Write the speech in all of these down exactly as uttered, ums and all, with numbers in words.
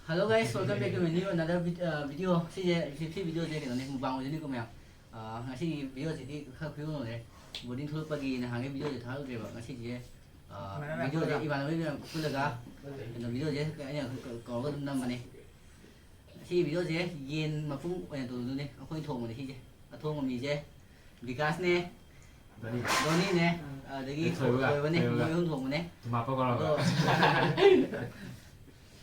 Hello guys, welcome back to my new another vid- uh, video. ꯁꯤꯁꯦ ꯁꯤ ꯁꯤ videoꯁꯦ ꯀꯩꯅꯣꯅꯦ, mukbang ꯑꯣꯏꯗꯣꯏꯅꯤꯀꯣ ꯃꯌꯥꯝ꯫ ꯑ, ꯉꯁꯤꯒꯤ videoꯁꯤꯗꯤ ꯈꯔ ꯈꯨꯌꯧꯅꯔꯦ꯫ Boarding ꯊꯣꯛꯂꯛꯄꯒꯤ ꯅꯍꯥꯟꯒꯩ videoꯁꯦ ꯊꯥꯒꯠꯂꯛꯇ꯭ꯔꯦꯕ꯫ ꯉꯁꯤꯁꯦ ꯑ, ꯏꯃꯥꯟꯅꯕ ꯃꯌꯥꯝ videoꯁꯦ ꯄꯨꯜꯂꯒ꯫ ꯏꯃꯥꯟꯅꯕ ꯃꯌꯥꯝ ꯄꯨꯜꯂꯒ ꯀꯩꯅꯣ videoꯁꯦ ꯑꯩꯅ ꯀ- ꯀꯧꯔꯒ ꯑꯗꯨꯝ ꯅꯝꯕꯅꯦ꯫ ꯁꯤ videoꯁꯦ ꯌꯦꯟ ꯃꯄꯨꯝ ꯑꯣꯏꯅ ꯇꯧꯗꯣꯏꯅꯦ꯫ ꯑꯩꯈꯣꯏ ꯊꯣꯡꯕꯅꯦ ꯁꯤꯁꯦ꯫ ꯑꯊꯣꯡꯕ ꯃꯤꯁꯦ ꯕꯤꯀꯥꯁꯅꯦ, ꯗꯣꯅꯤ꯫ ꯗꯣꯅꯤꯅꯦ, ꯑꯗꯒꯤ ꯑꯗꯩ ꯊꯣꯏꯕꯒ, ꯊꯣꯏꯕꯅꯦ꯫ ꯊꯣꯏꯕꯒ꯫ ꯃꯣꯏ ꯑꯍꯨꯝ ꯊꯣꯡꯕꯅꯦ꯫ ꯊꯨꯝ ꯍꯥꯞꯄ ꯀꯧꯔꯒ꯫ ꯑꯗꯣ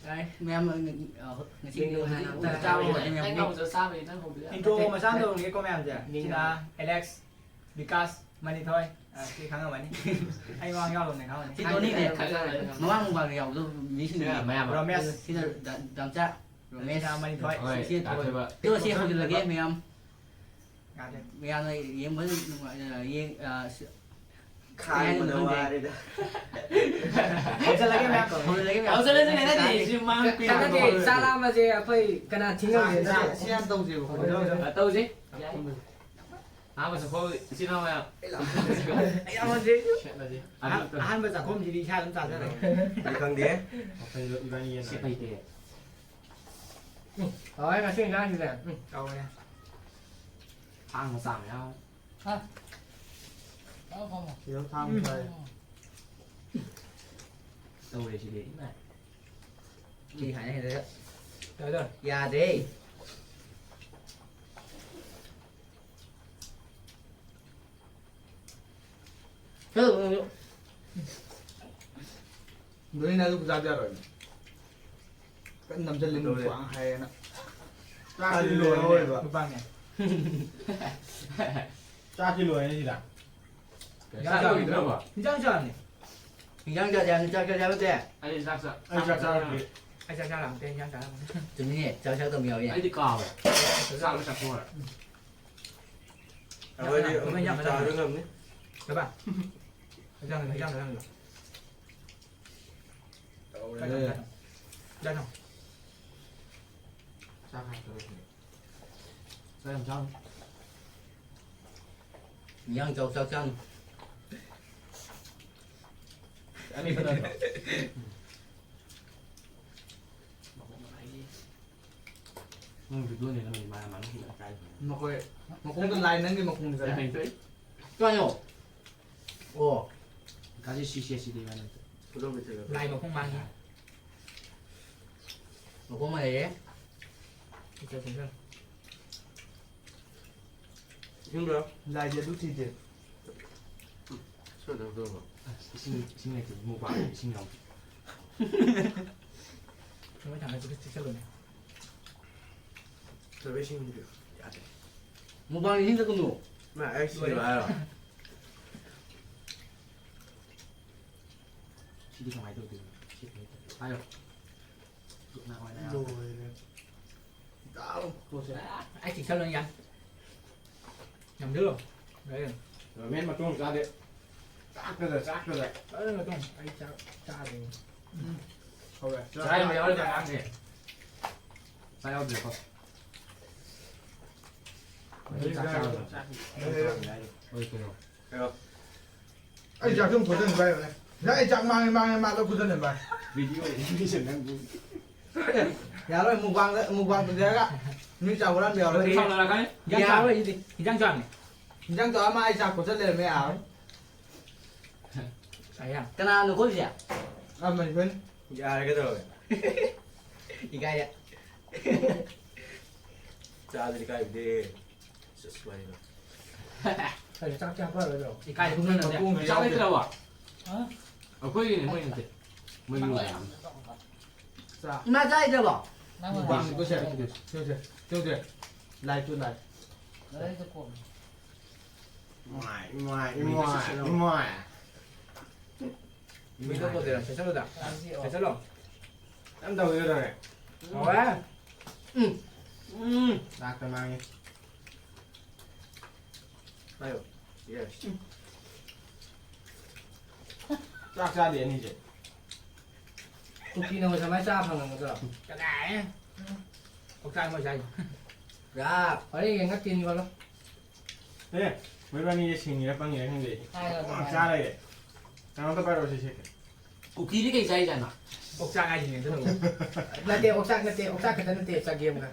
ꯌꯥꯔꯦ, ꯃꯌꯥꯝ, ꯑ, ꯉꯁꯤ ꯌꯦꯡꯉꯣ, ꯍꯧꯖꯤꯛ ꯍꯥꯟꯅ ꯑꯝꯇ ꯆꯥꯕ ꯆꯥꯕ ꯍꯧꯔꯦ, ꯍꯧꯔꯦ, ꯃꯌꯥꯝ꯫ ꯅꯪ ꯍꯧꯖꯤꯛ ꯆꯥꯕꯩ ꯅꯪ ꯍꯧꯕꯗ꯫ Intro ꯃꯆꯥ ꯑꯃ ꯇꯧꯔꯝꯒꯦꯀꯣ ꯃꯌꯥꯝꯁꯦ꯫ ꯃꯤꯡ ꯁꯤꯅ ꯍꯥꯏꯔꯣ꯫ ꯑꯦꯂꯦꯛꯁ, ꯕꯤꯀꯥꯁ, ꯃꯅꯤꯊꯣꯏ꯫ ꯑ, ꯁꯤ ꯈꯪꯉꯝꯃꯅꯤ꯫ ꯑꯩ ꯃꯃꯥꯡ ꯌꯥꯎꯔꯝꯅꯦ, ꯈꯪꯉꯝꯃꯅꯤ꯫ ꯁꯤ ꯗꯣꯅꯤꯅꯦ꯫ ꯈꯪꯉꯝꯃꯅꯤ꯫ ꯃꯃꯥꯡ ꯃꯃꯥꯡꯗ ꯌꯥꯎꯕꯗꯣ ꯃꯤꯁꯤꯡꯗꯨꯅꯦ꯫ ꯁꯤꯅ ꯃꯌꯥꯝ꯫ ꯔꯣꯃꯦꯁ꯫ ꯁꯤꯅ ꯗꯥ-, ꯗꯥꯝꯆꯥ꯫ ꯔꯣꯃꯦꯁ꯫ ꯁꯤꯅ ꯃꯅꯤꯊꯣꯏ꯫ ꯍꯣꯏ, ꯁꯤ ꯗꯥ ꯊꯣꯏꯕ꯫ ꯑꯗꯣ ꯁꯤ ꯍꯧꯖꯤꯜꯂꯒꯦ ꯃꯌꯥꯝ꯫ ꯌꯥꯗꯦ꯫ ꯃꯌꯥꯝꯅ ꯌꯦꯡꯕ ꯅꯨꯡꯉꯥꯏ-, ꯌꯦꯡ-, ꯑ, ꯁꯤ-, ꯈꯥꯡꯕꯗ ꯀꯩ ꯍꯥꯏꯗꯣꯏꯅꯣ ꯈꯪꯗꯦ꯫ ꯋꯥꯔꯦꯗ꯫ ꯍꯧꯖꯤꯜꯂꯒꯦ ꯃꯌꯥꯝ꯫ ꯍꯧꯖꯤꯜꯂꯒꯦ ꯃꯌꯥꯝ꯫ ꯍꯧꯖꯤꯜꯂꯁꯤ ꯀꯩꯅꯣ, ꯅꯠꯇꯦ, ꯁꯤ ꯃꯥꯡ ꯀꯨꯏꯅ ꯀꯥꯟꯅꯗꯦ, ꯇꯧꯔꯣꯏ꯫ ꯆꯥꯛ ꯂꯥꯝꯕꯁꯦ ꯑꯩꯈꯣꯏ ꯀꯅꯥ ꯊꯤꯡꯉꯝꯒꯦ? ꯁꯤ, ꯁꯤ ꯍꯥꯟꯅ ꯇꯧꯁꯦꯕꯀꯣ꯫ ꯍꯧꯖꯤꯜꯂꯣ, ꯍꯧꯖꯤꯜꯂꯣ꯫ ꯑ, ꯇꯧꯁꯤ꯫ ꯑꯍꯥꯟꯕ ꯆꯥꯛꯀꯧꯕ ꯏꯆꯤꯜ ꯏꯅꯥꯎ ꯃꯌꯥꯝ꯫ ꯑꯩ ꯌꯥꯝ ꯍꯧꯖꯤꯛ꯫ ꯁꯦꯠꯂꯁꯤ꯫ ꯑꯍꯥꯟ-, ꯑꯍꯥꯟꯕ ꯆꯥꯛꯈꯨꯝꯁꯤꯗꯤ ꯏꯁꯥ ꯑꯗꯨꯝ ꯆꯥꯖꯔꯦ꯫ ꯑꯩ ꯈꯪꯗꯦ꯫ ꯋꯥꯈꯜꯗꯣ ꯏꯕꯥꯅꯤ ꯌꯦꯟꯅꯔꯦ꯫ ꯁꯦꯠꯄ ꯍꯩꯇꯦ꯫ ꯎꯝ, ꯍꯥꯎꯋꯦ ꯉꯁꯤ ꯏꯟꯖꯥꯡꯁꯤꯗꯤ꯫ ꯎꯝ, ꯇꯧꯔꯦ꯫ ꯊꯥꯡ ꯃꯆꯥ ꯃꯌꯥꯝ꯫ ꯍꯥ? ꯂꯥꯛꯑꯣ, ꯐꯝꯃꯣ꯫ ꯁꯤꯗ ꯊꯥꯡ ꯎꯝ꯫ ꯃꯆꯥ ꯂꯩ꯫ ꯇꯧꯔꯦ ꯁꯤꯗꯤ꯫ ꯏꯃꯥꯏ꯫ ꯁꯤ ꯍꯥꯏꯅ ꯍꯦꯟꯗ ꯇꯧꯔꯦ, ꯇꯧꯔꯦ꯫ ꯌꯥꯗ꯭ꯔꯦ꯫ ꯆꯠꯂꯣ, ꯆꯠꯂꯣ, ꯆꯠꯂꯣ꯫ ꯅꯣꯏꯅ ꯑꯗꯨ ꯆꯥꯕ ꯌꯥꯔꯣꯏ꯫ ꯀꯟꯅ ꯅꯝꯁꯤꯜꯂꯤ, ꯀꯩꯗꯧꯔꯦ? ꯃꯨꯛꯕꯥꯡ ꯍꯥꯏꯌꯦꯅ꯫ ꯆꯥꯛꯇꯤ ꯇꯜꯂꯦ ꯂꯣꯏꯔꯦꯅꯦ꯫ ꯑꯑꯣꯏꯕ꯫ ꯃꯨꯛꯕꯥꯡꯅꯦ꯫ ꯆꯥꯛꯇꯤ ꯂꯣꯏꯔꯦꯅꯦ ꯁꯤꯗ꯫ ꯆꯥꯛ ꯆꯥꯛ ꯂꯣꯏꯗ꯭ꯔꯕꯣ? ꯂꯣꯏꯗ꯭ꯔꯕꯣ? ꯏꯟꯖꯥꯡ ꯆꯥꯔꯝꯅꯦ꯫ ꯏꯟꯖꯥꯡ ꯆꯥꯗꯦ ꯍꯥꯏꯕꯅꯤ, ꯆꯥꯛ ꯆꯥꯗꯦ ꯍꯥꯏꯕ ꯅꯠꯇꯦ꯫ ꯑꯩ ꯆꯥꯛ ꯆꯥ-, ꯑꯩ ꯆꯥꯛ ꯆꯥꯔꯛꯇ꯭ꯔꯤ꯫ ꯑꯩ ꯆꯥꯛ ꯆꯥꯔꯛꯇꯦ, ꯏꯟꯖꯥꯡ ꯆꯥꯔꯛꯇꯦ꯫ ꯆꯨꯝꯃꯤꯅꯦ, ꯆꯥꯛ ꯆꯥꯔꯛꯇꯕ ꯌꯥꯎꯋꯦ꯫ ꯑꯩꯗꯤ ꯀꯥꯎꯔꯦ꯫ ꯆꯥꯛ ꯂꯣꯏ ꯆꯥꯊꯣꯛꯈ꯭ꯔꯦ꯫ ꯑꯩꯈꯣꯏꯗꯤ ꯊꯕꯛ ꯏꯟꯖꯥꯡ ꯆꯥꯕ ꯆꯥꯔꯛꯇꯦ꯫ ꯉꯝꯅꯤ꯫ ꯀꯩꯕ? ꯏꯟꯖꯥꯡ, ꯏꯟꯖꯥꯡ ꯆꯥꯔꯛꯇꯦ꯫ ꯇꯧꯔꯦ꯫ ꯆꯥꯛ ꯆꯥꯔꯛꯇꯦ꯫ ꯆꯥꯛ ꯆꯥꯔꯛꯇꯦ꯫ ꯆꯥꯛ ꯌꯥꯝ ꯆꯥꯅꯨ꯫ ꯏꯟꯖꯥꯡ ꯆꯥꯎ, ꯆꯥꯛ ꯆꯥꯅꯨ꯫ ꯑꯅꯤ ꯈꯛꯇ ꯅꯠꯇ꯭ꯔꯣ? ꯅꯪ ꯚꯤꯗꯤꯑꯣꯅꯦ ꯅꯪꯒꯤ ꯃꯥꯅ ꯃꯥꯅ ꯍꯤꯡꯅ ꯀꯥꯏ꯫ ꯅꯈꯣꯏ ꯃꯈꯣꯡꯗ ꯂꯥꯏ ꯅꯪꯒꯤ ꯃꯈꯣꯡꯗ ꯆꯠꯂꯦ꯫ ꯍꯩꯇ꯭ꯔꯦ꯫ ꯆꯥꯌꯣ꯫ ꯑꯣ꯫ ꯀꯥꯖꯤ ꯁꯤ ꯁꯤ ꯁꯤꯗꯤ ꯏꯕꯥꯅꯤ꯫ ꯂꯥꯏ ꯃꯈꯣꯡ ꯃꯥꯡꯉꯤ꯫ ꯃꯈꯣꯡ ꯃꯥꯡꯉꯦ꯫ ꯏꯆꯦ ꯁꯤꯡꯖꯪ꯫ ꯏꯁꯤꯡꯗꯣ꯫ ꯂꯥꯏꯗꯤ ꯑꯗꯨ ꯊꯤꯗꯦ꯫ ꯁꯣꯏꯗꯅ ꯇꯧꯕ꯫ ꯑꯁ, ꯏꯁꯤꯡ, ꯏꯁꯤꯡ ꯂꯩꯇꯦ꯫ ꯃꯨꯛꯕꯥꯡ ꯏꯁꯤꯡ ꯌꯥꯎꯗꯦ꯫ ꯅꯣꯏ ꯊꯥꯡꯒꯠꯄꯗ ꯆꯦꯛꯁꯤꯜꯂꯨꯅꯦ꯫ ꯇꯧꯔꯦ ꯏꯁꯤꯡꯗꯤ꯫ ꯌꯥꯗꯦ꯫ ꯃꯨꯛꯕꯥꯡ ꯏꯁꯤꯡ ꯊꯛꯀꯅꯨ꯫ ꯃꯥ ꯑꯩ ꯁꯤꯔꯣ ꯍꯥꯏꯔꯣ? ꯁꯤꯗꯤ ꯀꯃꯥꯏꯅ ꯇꯧꯗꯣꯏꯅꯣ? ꯁꯤ ꯀꯃꯥꯏꯅ ꯇꯧꯗꯣꯏꯅꯣ? ꯍꯥꯏꯔꯣ꯫ ꯂꯣꯏꯔꯦ꯫ ꯗꯥꯎ ꯄꯣꯠꯁꯦ꯫ ꯑꯩ ꯆꯤꯛꯁꯜꯂꯣ ꯌꯥ꯫ ꯅꯝꯁꯤꯜꯂꯣ꯫ ꯂꯣꯏꯔꯦ꯫ ꯔꯥꯃꯦꯟ ꯃꯇꯣꯡ ꯆꯥꯗꯦ꯫ ꯆꯥꯛꯇꯗ, ꯆꯥꯛꯇꯗ꯫ ꯂꯣꯏꯔꯦ ꯃꯇꯣꯡ꯫ ꯑꯩ ꯆꯥꯛ ꯆꯥꯗꯦ꯫ ꯎꯝ꯫ ꯍꯧꯔꯦ꯫ ꯆꯥꯛ ꯌꯥꯝ ꯌꯥꯎꯔꯦ ꯀꯅꯥꯝꯅꯦ꯫ ꯆꯥꯛ ꯌꯥꯎꯗ꯭ꯔꯦꯀꯣ꯫ ꯑꯩ ꯆꯥꯛ ꯆꯥꯔꯕ? ꯆꯥꯛ ꯂꯣꯏꯔꯦ꯫ ꯍꯣꯏ, ꯀꯩꯅꯣ? ꯀꯩꯅꯣ? ꯑꯩ ꯆꯥꯛ ꯁꯨꯝ ꯈꯣꯠꯆꯟꯕ ꯍꯥꯏꯕꯅꯦ꯫ ꯅꯪ ꯑꯩ ꯆꯥꯛ ꯃꯥꯡꯉꯦ, ꯃꯥꯡꯉꯦ, ꯃꯥ ꯂꯣꯏ ꯈꯣꯠꯆꯜꯂꯦ ꯃꯥ꯫ ꯚꯤꯗꯤꯑꯣ ꯑꯦꯅꯤꯃꯦꯁꯟ ꯅꯪꯕꯨ꯫ ꯌꯥꯔꯣꯏ, ꯃꯨꯛꯕꯥꯡꯗ, ꯃꯨꯛꯕꯥꯡ ꯇꯧꯖꯔꯒ ꯃꯤ ꯆꯥꯛ ꯍꯨꯔꯥꯟꯕ ꯌꯥꯔꯣꯏ꯫ ꯁꯥꯎꯅꯔꯛꯀꯅꯤ꯫ ꯌꯥꯔꯣꯏ ꯁꯤꯗꯤ꯫ ꯏꯟꯖꯥꯡ ꯆꯥꯕꯅꯤ꯫ ꯏꯟꯖꯥꯡ ꯆꯥꯕ ꯑꯃ ꯑꯩ ꯆꯥꯛ ꯈꯣꯠꯆꯜ ꯂꯩꯔꯝꯃꯦ ꯌꯥꯔꯣꯏ꯫ ꯀꯅꯥꯅꯣ ꯈꯣꯠꯂꯤꯁꯦ? ꯑꯃ ꯏꯕꯟ꯫ ꯌꯥꯔꯦ ꯀꯩꯗꯧꯔꯒꯦ? ꯏꯀꯥꯏꯔꯦ꯫ ꯆꯥꯗ꯭ꯔꯗꯤ ꯀꯥꯏꯗꯦ꯫ ꯆꯥꯛ ꯆꯥ ꯐꯔꯣꯏꯗ꯭ꯔꯣ? ꯏꯀꯥꯏ ꯈꯨꯝꯅꯗꯦ꯫ ꯃꯈꯣꯡꯁꯨ ꯆꯥꯛ ꯌꯥꯎꯗꯦ꯫ ꯂꯩꯇ꯭ꯔꯕꯣ? ꯍꯥ? ꯑꯩꯈꯣꯏꯒꯤꯅꯦ, ꯃꯣꯏ ꯅꯠꯇꯦ꯫ ꯃꯣꯏꯒꯤ ꯑꯣꯏꯔꯝꯅꯤ꯫ ꯆꯥ꯫ ꯏꯃꯥ ꯆꯥ ꯂꯩꯇ꯭ꯔꯕꯣ? ꯅꯪ ꯃꯨꯛꯕꯥꯡꯅꯤꯀꯣ ꯁꯦ꯫ ꯁꯦ, ꯁꯦ, ꯁꯦ, ꯁꯦ꯫ ꯂꯥꯏ ꯇꯨ ꯂꯥꯏ꯫ ꯂꯥꯏꯔꯤꯛꯇ ꯀꯣꯝꯃꯤ꯫ ꯏꯃꯥꯏ, ꯏꯃꯥꯏ, ꯏꯃꯥꯏ, ꯏꯃꯥꯏ꯫ ꯃꯤꯗꯣ ꯀꯣꯗꯦꯔ, ꯁꯦꯠꯆꯜꯂꯨꯗ꯫ ꯁꯦꯠꯆꯜꯂꯣ꯫ ꯌꯥꯝ ꯇꯧꯒꯦ ꯇꯧꯔꯦ꯫ ꯍꯥꯎꯋꯦ꯫ ꯎꯝ꯫ ꯎꯝ꯫ ꯂꯥꯛꯇ ꯃꯥꯡꯉꯦ꯫ ꯍꯥꯏꯌꯣ꯫ Yes꯫ ꯆꯥꯛ ꯆꯥꯗꯦ ꯑꯅꯤꯁꯦ꯫ ꯀꯨꯀꯤꯅ ꯉꯁꯥꯏ ꯆꯥ ꯐꯪꯉꯝꯒꯗ꯭ꯔꯣ? ꯀꯗꯥꯏ? ꯑꯣꯛꯆꯥꯛ ꯃꯣꯏ ꯆꯥꯏ꯫ ꯄꯨꯔꯥ ꯍꯣꯔꯦꯟ ꯌꯦꯡꯉ ꯇꯤꯟ ꯌꯣꯜꯂꯣ꯫ ꯑꯦ, ꯃꯣꯏꯕꯥꯅꯤꯁꯦ ꯁꯤꯡꯉꯤꯔ ꯄꯪꯉꯤꯔ ꯈꯪꯗꯦ꯫ ꯍꯥꯏꯔꯣ, ꯑꯗꯨꯝ ꯄꯪꯆꯥ ꯍꯥꯏꯔꯣ꯫ ꯂꯩꯔꯦ꯫ ꯀꯩꯅꯣꯝꯇ ꯄꯥꯏꯔꯛꯑꯣ ꯁꯤ ꯁꯦꯠꯀꯦ꯫ ꯀꯨꯀꯤꯗꯤ ꯀꯩ ꯆꯥꯏꯖꯥꯠꯅꯣ? ꯑꯣꯛꯆꯥꯛ ꯍꯥꯏꯁꯤꯅꯦ ꯑꯗꯨꯅꯕꯨ꯫ ꯅꯠꯇꯦ, ꯑꯣꯛꯆꯥꯛ ꯅꯠꯇꯦ, ꯑꯣꯛꯆꯥꯛ ꯈꯛꯇ ꯅꯠꯇꯦ, ꯆꯒꯦꯝꯒ꯫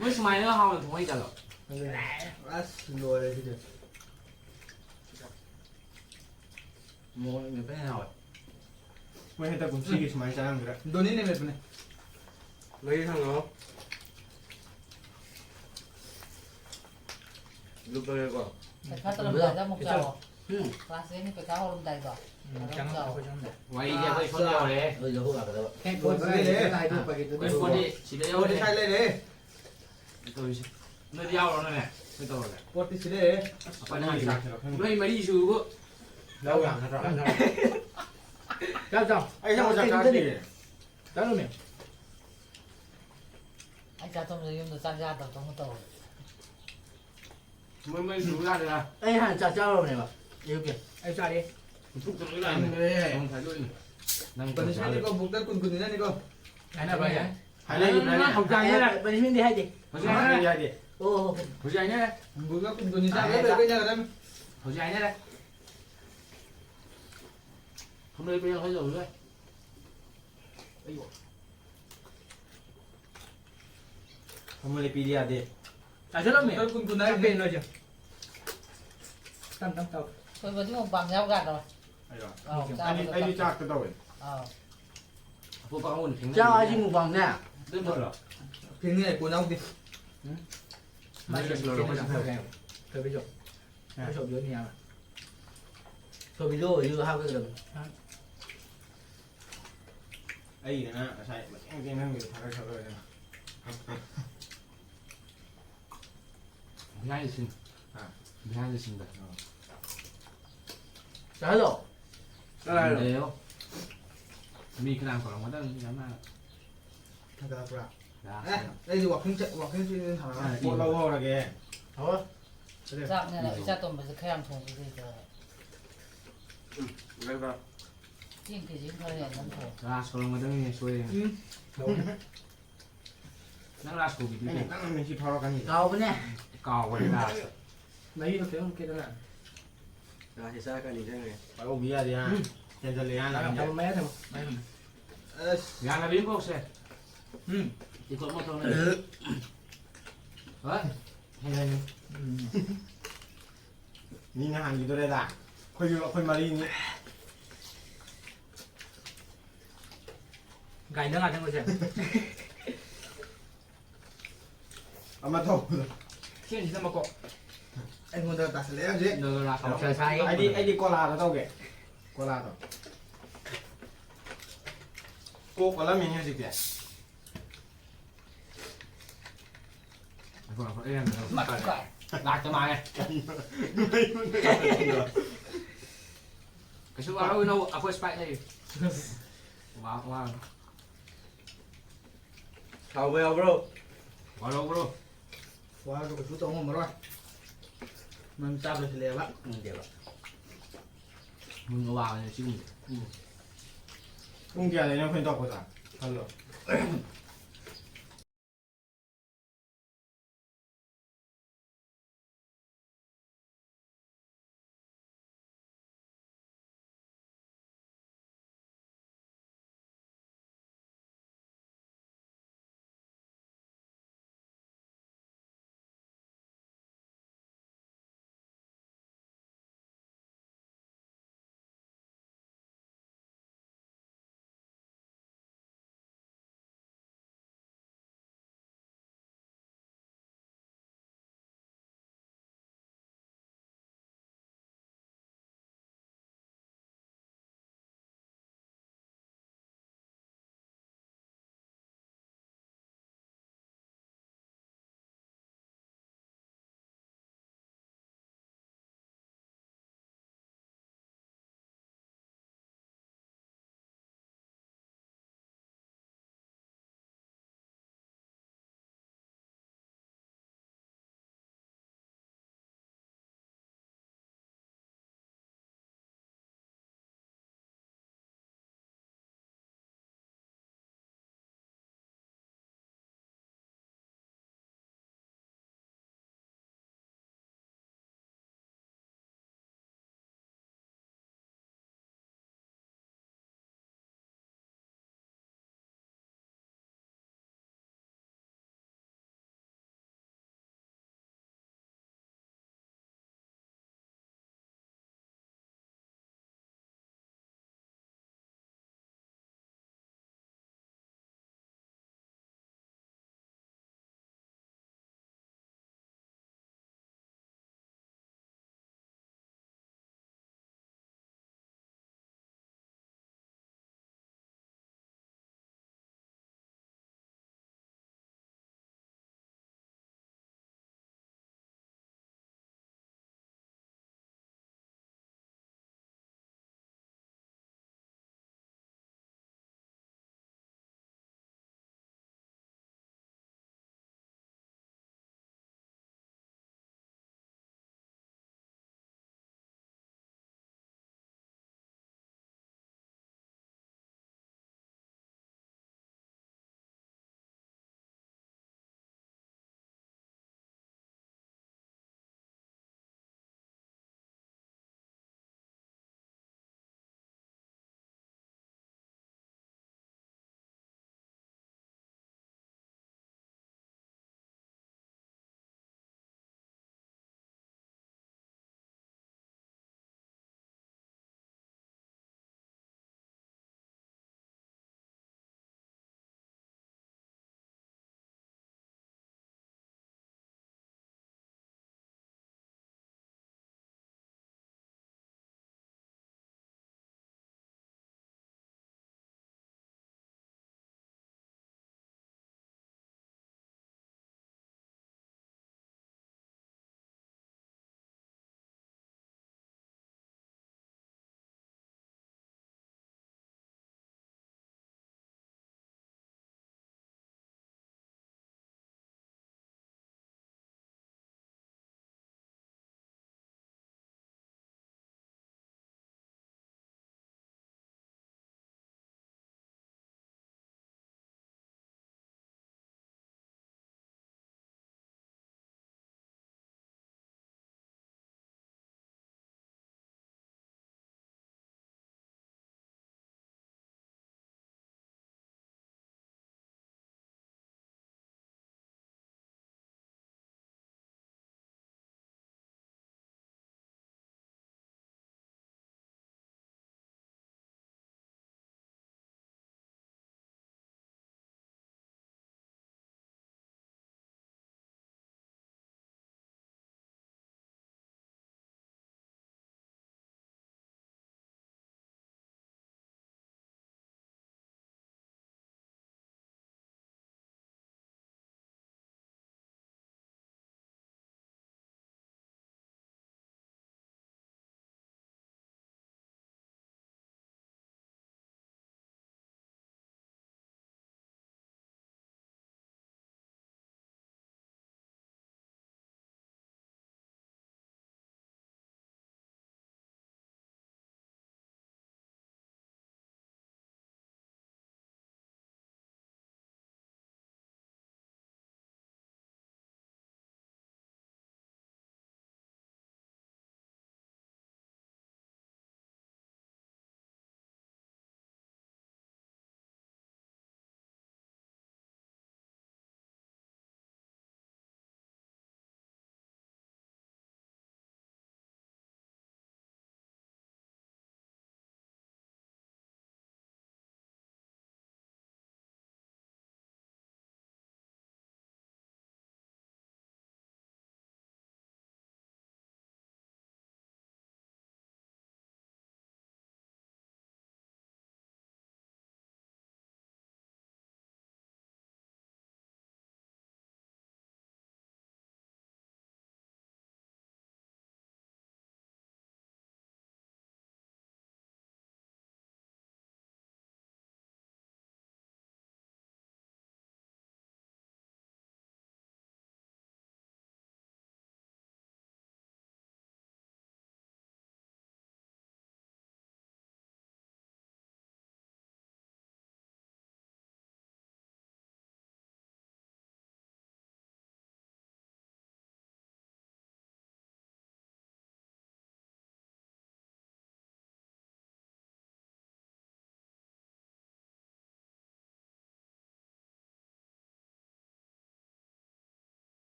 ꯃꯣꯏ ꯁꯨꯃꯥꯏꯅ ꯍꯥꯎꯅ ꯊꯣꯡꯉꯩ ꯖꯥꯠꯂꯣ? ꯑꯗꯨꯅꯦ꯫ ꯑꯁ, ꯂꯣꯏꯔꯦ ꯁꯤꯗꯤ꯫ ꯃꯣꯔꯣꯛ ꯃꯦꯠꯄꯅ ꯍꯦꯟꯅ ꯍꯥꯎꯋꯦ꯫ ꯃꯣꯏ ꯍꯟꯗꯛ ꯀꯨꯝꯁꯤꯒꯤ ꯁꯨꯃꯥꯏꯅ ꯆꯥꯔꯝꯒꯤꯔꯣꯏ꯫ ꯗꯣꯅꯤꯅ ꯃꯦꯠꯄꯅꯦ꯫ ꯃꯔꯤ ꯊꯪꯉꯣ꯫ ꯂꯨꯞꯄꯒꯦꯀꯣ꯫ ꯄꯩꯈꯥ ꯇꯧꯔꯝꯗꯥꯏꯗ ꯑꯃꯨꯛ ꯆꯥꯎꯑꯣ꯫ ꯎꯝ꯫ ꯀ꯭ꯂꯥꯁ ꯇꯦꯟꯒꯤ ꯄꯩꯈꯥ ꯍꯧꯔꯝꯗꯥꯏꯗꯣ꯫ ꯎꯝ, ꯑꯗꯨꯝ ꯆꯪꯉꯝꯗꯥꯏ, ꯆꯥꯎꯑꯣ꯫ ꯑꯩꯈꯣꯏ ꯆꯪꯉꯝꯗꯥꯏ꯫ ꯋꯥꯔꯤꯁꯦ ꯑꯩꯈꯣꯏ ꯁꯣꯝꯗ ꯌꯧꯔꯦ꯫ ꯑꯩꯈꯣꯏ ꯂꯧꯕ ꯂꯥꯛꯀꯗꯕ꯫ ꯍꯦꯛ ꯂꯣꯏꯕꯒ ꯍꯦꯛꯇ ꯍꯥꯏꯗꯣꯛꯄꯒꯤ ꯑꯗꯨꯗꯤ꯫ ꯑꯩꯈꯣꯏ ꯁꯤꯗ ꯌꯧꯔꯦ꯫ ꯄꯣꯠꯇꯤ ꯁꯥꯏ ꯂꯩꯔꯦ꯫ ꯇꯧꯔꯤꯁꯦ꯫ ꯅꯣꯏꯗꯤ ꯌꯥꯎꯔꯣ ꯅꯣꯏꯅꯦ꯫ ꯀꯩ ꯇꯧꯔꯒꯦ? ꯄꯣꯠꯇꯤ ꯁꯤꯗ ꯂꯩꯔꯦ꯫ ꯑꯩꯈꯣꯏꯅ ꯍꯥꯟꯅ ꯆꯥꯛꯁꯤꯔꯣ ꯈꯪꯗꯦ꯫ ꯅꯣꯏ ꯃꯔꯤꯁꯨꯕꯨ꯫ ꯂꯧ ꯌꯥꯝ ꯅꯠꯇ꯭ꯔꯣ? ꯆꯥꯎ, ꯆꯥꯎ꯫ ꯑꯩ ꯆꯥꯛ ꯆꯥꯛ ꯆꯥꯗ꯭ꯔꯤꯌꯦ꯫ ꯆꯥꯔꯨꯅꯦ꯫ ꯑꯩ ꯆꯥꯛ ꯊꯣꯡꯕꯗ ꯌꯨꯝꯗ ꯆꯥꯛ ꯆꯥꯗꯕꯗꯧꯅ ꯇꯧꯔꯦ꯫ ꯃꯣꯏ, ꯃꯣꯏ ꯁꯨ ꯌꯥꯗ꯭ꯔꯥ? ꯑꯩ ꯍꯥꯟꯅ ꯆꯥꯛ ꯆꯥꯔꯨꯔꯕꯅꯦꯕ, ꯑꯌꯨꯛꯀꯤ꯫ ꯑꯩ ꯆꯥꯔꯦ꯫ ꯄꯨꯛꯇ ꯂꯣꯏ ꯂꯥꯛꯑꯦ꯫ ꯈꯪꯗ꯭ꯔꯦ꯫ ꯅꯣꯡ ꯐꯥꯗꯣꯛꯏꯅꯦ꯫ ꯅꯪ ꯆꯥꯛ ꯄꯅꯤꯁꯃꯦꯟ ꯆꯥꯔꯦ꯫ ꯅꯤꯀꯣ, ꯕꯨꯛꯇ ꯀꯨꯟ ꯀꯨꯟꯅꯤꯅ ꯅꯤꯀꯣ꯫ ꯍꯥꯏꯅꯕ꯭ꯔꯥ ꯍꯥꯏꯁꯦ? ꯍꯥꯏꯅꯈꯤꯕ꯭ꯔꯥꯅꯦ? ꯍꯧꯖꯤꯛ ꯍꯥꯏꯅꯔꯦ꯫ ꯄꯅꯤꯁꯃꯦꯟꯗꯤ ꯍꯥꯏꯗꯦ꯫ ꯍꯧꯖꯤꯛ ꯍꯥꯏꯅꯔꯦ꯫ ꯍꯥꯏꯗꯦ꯫ ꯑꯣ, ꯑꯣ, ꯑꯣ꯫ ꯍꯧꯖꯤꯛ ꯍꯥꯏꯅꯔꯦ꯫ ꯕꯨꯛꯇ ꯀꯨꯟ ꯀꯨꯟꯅꯤ ꯆꯥꯕ ꯍꯥꯏꯅꯔꯦ꯫ ꯂꯣꯏ ꯂꯣꯏꯅꯒꯗꯕꯅꯤ꯫ ꯍꯧꯖꯤꯛ ꯍꯥꯏꯅꯔꯦ꯫ ꯐꯝꯂꯩ ꯄꯤꯔ ꯍꯣꯏ ꯇꯧꯔꯨꯔꯦ꯫ ꯑꯩꯕꯣ꯫ ꯐꯝꯂꯩ ꯄꯤꯔꯤ ꯌꯥꯗꯦ꯫ ꯆꯥꯁꯤꯜꯂꯝꯃꯦ꯫ ꯂꯨꯄꯥ ꯀꯨꯟ ꯀꯨꯟ ꯍꯥꯏꯔꯤꯁꯦ꯫ ꯆꯠꯄꯦ ꯅꯣꯏꯁꯦ꯫ ꯇꯞ ꯇꯞ ꯇꯧ꯫ ꯊꯣꯏꯕꯗꯤ ꯃꯨꯛꯕꯥꯡ ꯌꯥꯎ ꯌꯥꯗ꯭ꯔꯣ? ꯑꯩꯔꯣ? ꯑꯥꯎ, ꯑꯩꯗꯤ, ꯆꯥꯕꯗꯣ ꯑꯩꯗꯤ ꯇꯞꯄꯦ꯫ ꯆꯥꯛꯇ ꯇꯧꯋꯦ꯫ ꯑꯥꯎ꯫ ꯑꯇꯣꯞꯄ ꯑꯃ ꯑꯣꯏꯅ ꯐꯦꯡꯅ ꯆꯥꯛ ꯍꯥꯏꯁꯤ ꯌꯥꯏ꯫ ꯃꯨꯛꯕꯥꯡꯅꯦ꯫ ꯑꯗꯨꯝ ꯐꯠꯇ꯭ꯔꯣ? ꯐꯦꯡꯅ ꯌꯥꯏ, ꯀꯣꯟ ꯌꯥꯎꯗꯦ꯫ ꯎꯝ? ꯃꯥꯏ ꯃꯥꯏ ꯀꯩꯅꯣ ꯀꯩꯅꯣ ꯀꯩꯅꯣ ꯀꯩꯅꯣ꯫ ꯊꯣꯏꯕꯤꯁꯨ꯫ ꯑꯥ꯫ ꯑꯩꯈꯣꯏ ꯁꯣꯞ ꯌꯣꯟꯅꯤ ꯍꯥꯏꯕ꯫ ꯊꯣꯏꯕꯤꯗꯣ ꯑꯣꯏꯁꯨ ꯍꯥꯞꯀꯗꯕꯅꯤ꯫ ꯑꯥ꯫ ꯑꯩꯒꯤꯗꯅ ꯉꯁꯥꯏ ꯃꯇꯦꯡ ꯃꯇꯦꯡ ꯅꯝꯈꯤꯕ ꯊꯥꯒꯠꯈ꯭ꯔ ꯂꯣꯏꯔꯦ꯫ Behind the scene꯫ Ah. Behind the scene ꯗ꯫ ꯑꯥ꯫ ꯆꯥꯍꯜꯂꯣ꯫ ꯆꯥꯍꯜꯂꯣ꯫ ꯂꯩꯌꯣ꯫ ꯃꯤ ꯀꯅꯥ ꯀꯧꯔꯝꯒꯗꯕꯅꯤ ꯌꯥꯝ ꯃꯥꯟꯅ꯫ ꯊꯥꯡꯒꯠꯂꯛꯄ꯭ꯔꯥ? ꯂꯥꯁ ꯑꯦ, ꯑꯣꯏꯅ꯫ ꯑꯩꯗꯤ walking ꯆꯠ-, walking ꯆꯦꯟ ꯁꯥꯟꯅꯔ ꯑꯥ, ꯄꯣꯠ ꯏ ꯂꯧꯕ ꯍꯧꯔꯒꯦ꯫ ꯍꯣꯏ꯫ ꯑꯗꯨ ꯆꯥꯛꯅꯦꯅ ꯏ ꯏꯆꯥ ꯇꯣꯝꯕꯁꯦ ꯈꯔ ꯌꯥꯝ ꯊꯣꯡꯕꯤꯗꯦ ꯇꯧꯔꯒ꯫ ꯎꯝ, ꯂꯩꯕ꯭ꯔꯥ? ꯆꯦꯡ ꯀꯦꯖꯤ ꯑꯃ ꯈꯔ ꯍꯦꯟꯅ ꯑꯗꯨꯝ ꯊꯣꯡ꯫ ꯂꯥꯁ ꯀꯧꯔꯝꯒꯗꯕꯅꯤꯅꯦ, ꯁꯣꯏꯔꯦꯅꯦ꯫ ꯎꯝ꯫ ꯅꯪ ꯂꯥꯁ ꯀꯧꯕꯤꯗꯣꯏꯅꯦ꯫ ꯑꯩꯅ ꯀꯟꯅ ꯃꯦꯁꯤ ꯐꯥꯎꯔꯛꯀꯅꯤ꯫ ꯀꯥꯎꯕꯅꯦ꯫ ꯀꯥꯎꯕꯅꯦ ꯂꯥꯁꯇ꯫ ꯃꯍꯤꯗꯣ ꯈꯤꯇꯪ ꯈꯤꯇꯪ ꯂꯥꯛꯑꯦ꯫ ꯉꯥꯁꯤ ꯆꯥꯔ ꯀꯥꯟ ꯅꯤꯡꯁꯤꯡꯉꯦ꯫ ꯄꯥꯏꯍꯧꯕ ꯌꯥꯗꯦ, ꯍꯥ? ꯎꯝ꯫ ꯍꯦꯟꯖꯜꯂꯦ, ꯍꯥ, ꯊꯝꯃꯣ, ꯅꯪꯁꯦ꯫ ꯃꯌꯥꯏ ꯊꯝꯃꯣ, ꯃꯌꯥꯏ ꯊꯝꯃꯣ꯫ ꯑꯁ꯫ ꯌꯥꯅꯕꯤ ꯑꯃ ꯀꯧꯁꯦ꯫ ꯎꯝ꯫ ꯏꯀꯣꯠ ꯃꯣꯠ ꯇꯧꯅ꯫ ꯍꯣꯏ꯫ ꯍꯩ ꯍꯩ꯫ ꯎꯝ꯫ ꯃꯤ ꯅꯍꯥꯟꯒꯤꯗꯨꯔꯦꯗ꯫ ꯑꯩꯈꯣꯏꯁꯨ, ꯑꯩꯈꯣꯏ ꯃꯔꯤꯅꯤ꯫ ꯒꯥꯔꯤꯗ ꯉꯥꯛꯇꯪ ꯑꯣꯏꯁꯦ꯫ ꯑꯃ ꯊꯧꯕꯗꯣ꯫ ꯆꯦꯟꯁꯤꯗ ꯃꯀꯣꯛ꯫ ꯑꯩꯉꯣꯟꯗ ꯇꯥꯁꯜꯂꯛꯑꯦ ꯍꯧꯖꯤꯛ꯫ ꯅꯪ ꯂꯥꯛ ꯀꯧꯁꯦ ꯁꯥꯏ꯫ ꯑꯩꯗꯤ, ꯑꯩꯗꯤ ꯀꯣꯂꯥꯗ ꯇꯧꯒꯦ꯫ ꯀꯣꯂꯥꯗꯣ꯫ ꯀꯣꯛ ꯑꯣꯜꯂꯝꯃꯤꯅꯦ ꯍꯧꯖꯤꯛꯇꯤ꯫ ꯂꯥꯛꯇ ꯃꯥꯜꯂꯦ꯫ ꯀꯩꯁꯨ ꯋꯥꯔꯧꯅꯨ, ꯑꯩꯈꯣꯏ Sprite ꯂꯩ꯫ ꯋꯥ-, ꯋꯥ-, ꯍꯥꯎꯕ ꯌꯥꯎꯕ꯭ꯔꯣ? ꯋꯥꯔꯧꯕ꯭ꯔꯣ? ꯋꯥꯔꯁꯨ ꯀꯩꯁꯨ ꯇꯧ ꯉꯝꯃꯔꯣꯏ꯫ ꯅꯪ ꯆꯥꯛ ꯂꯣꯏꯁꯤꯜꯂꯛꯑꯦꯕ꯫ ꯈꯪꯗꯦꯕ꯫ ꯃꯨꯟꯕ ꯋꯥꯕꯅꯦ ꯁꯤꯒꯨꯝꯕꯁꯦ꯫ ꯎꯝ꯫ ꯄꯨꯡ ꯀꯌꯥꯗꯩꯅꯣ ꯑꯩꯈꯣꯏꯅ ꯇꯧꯔꯛꯄꯗ? ꯈꯜꯂꯣ꯫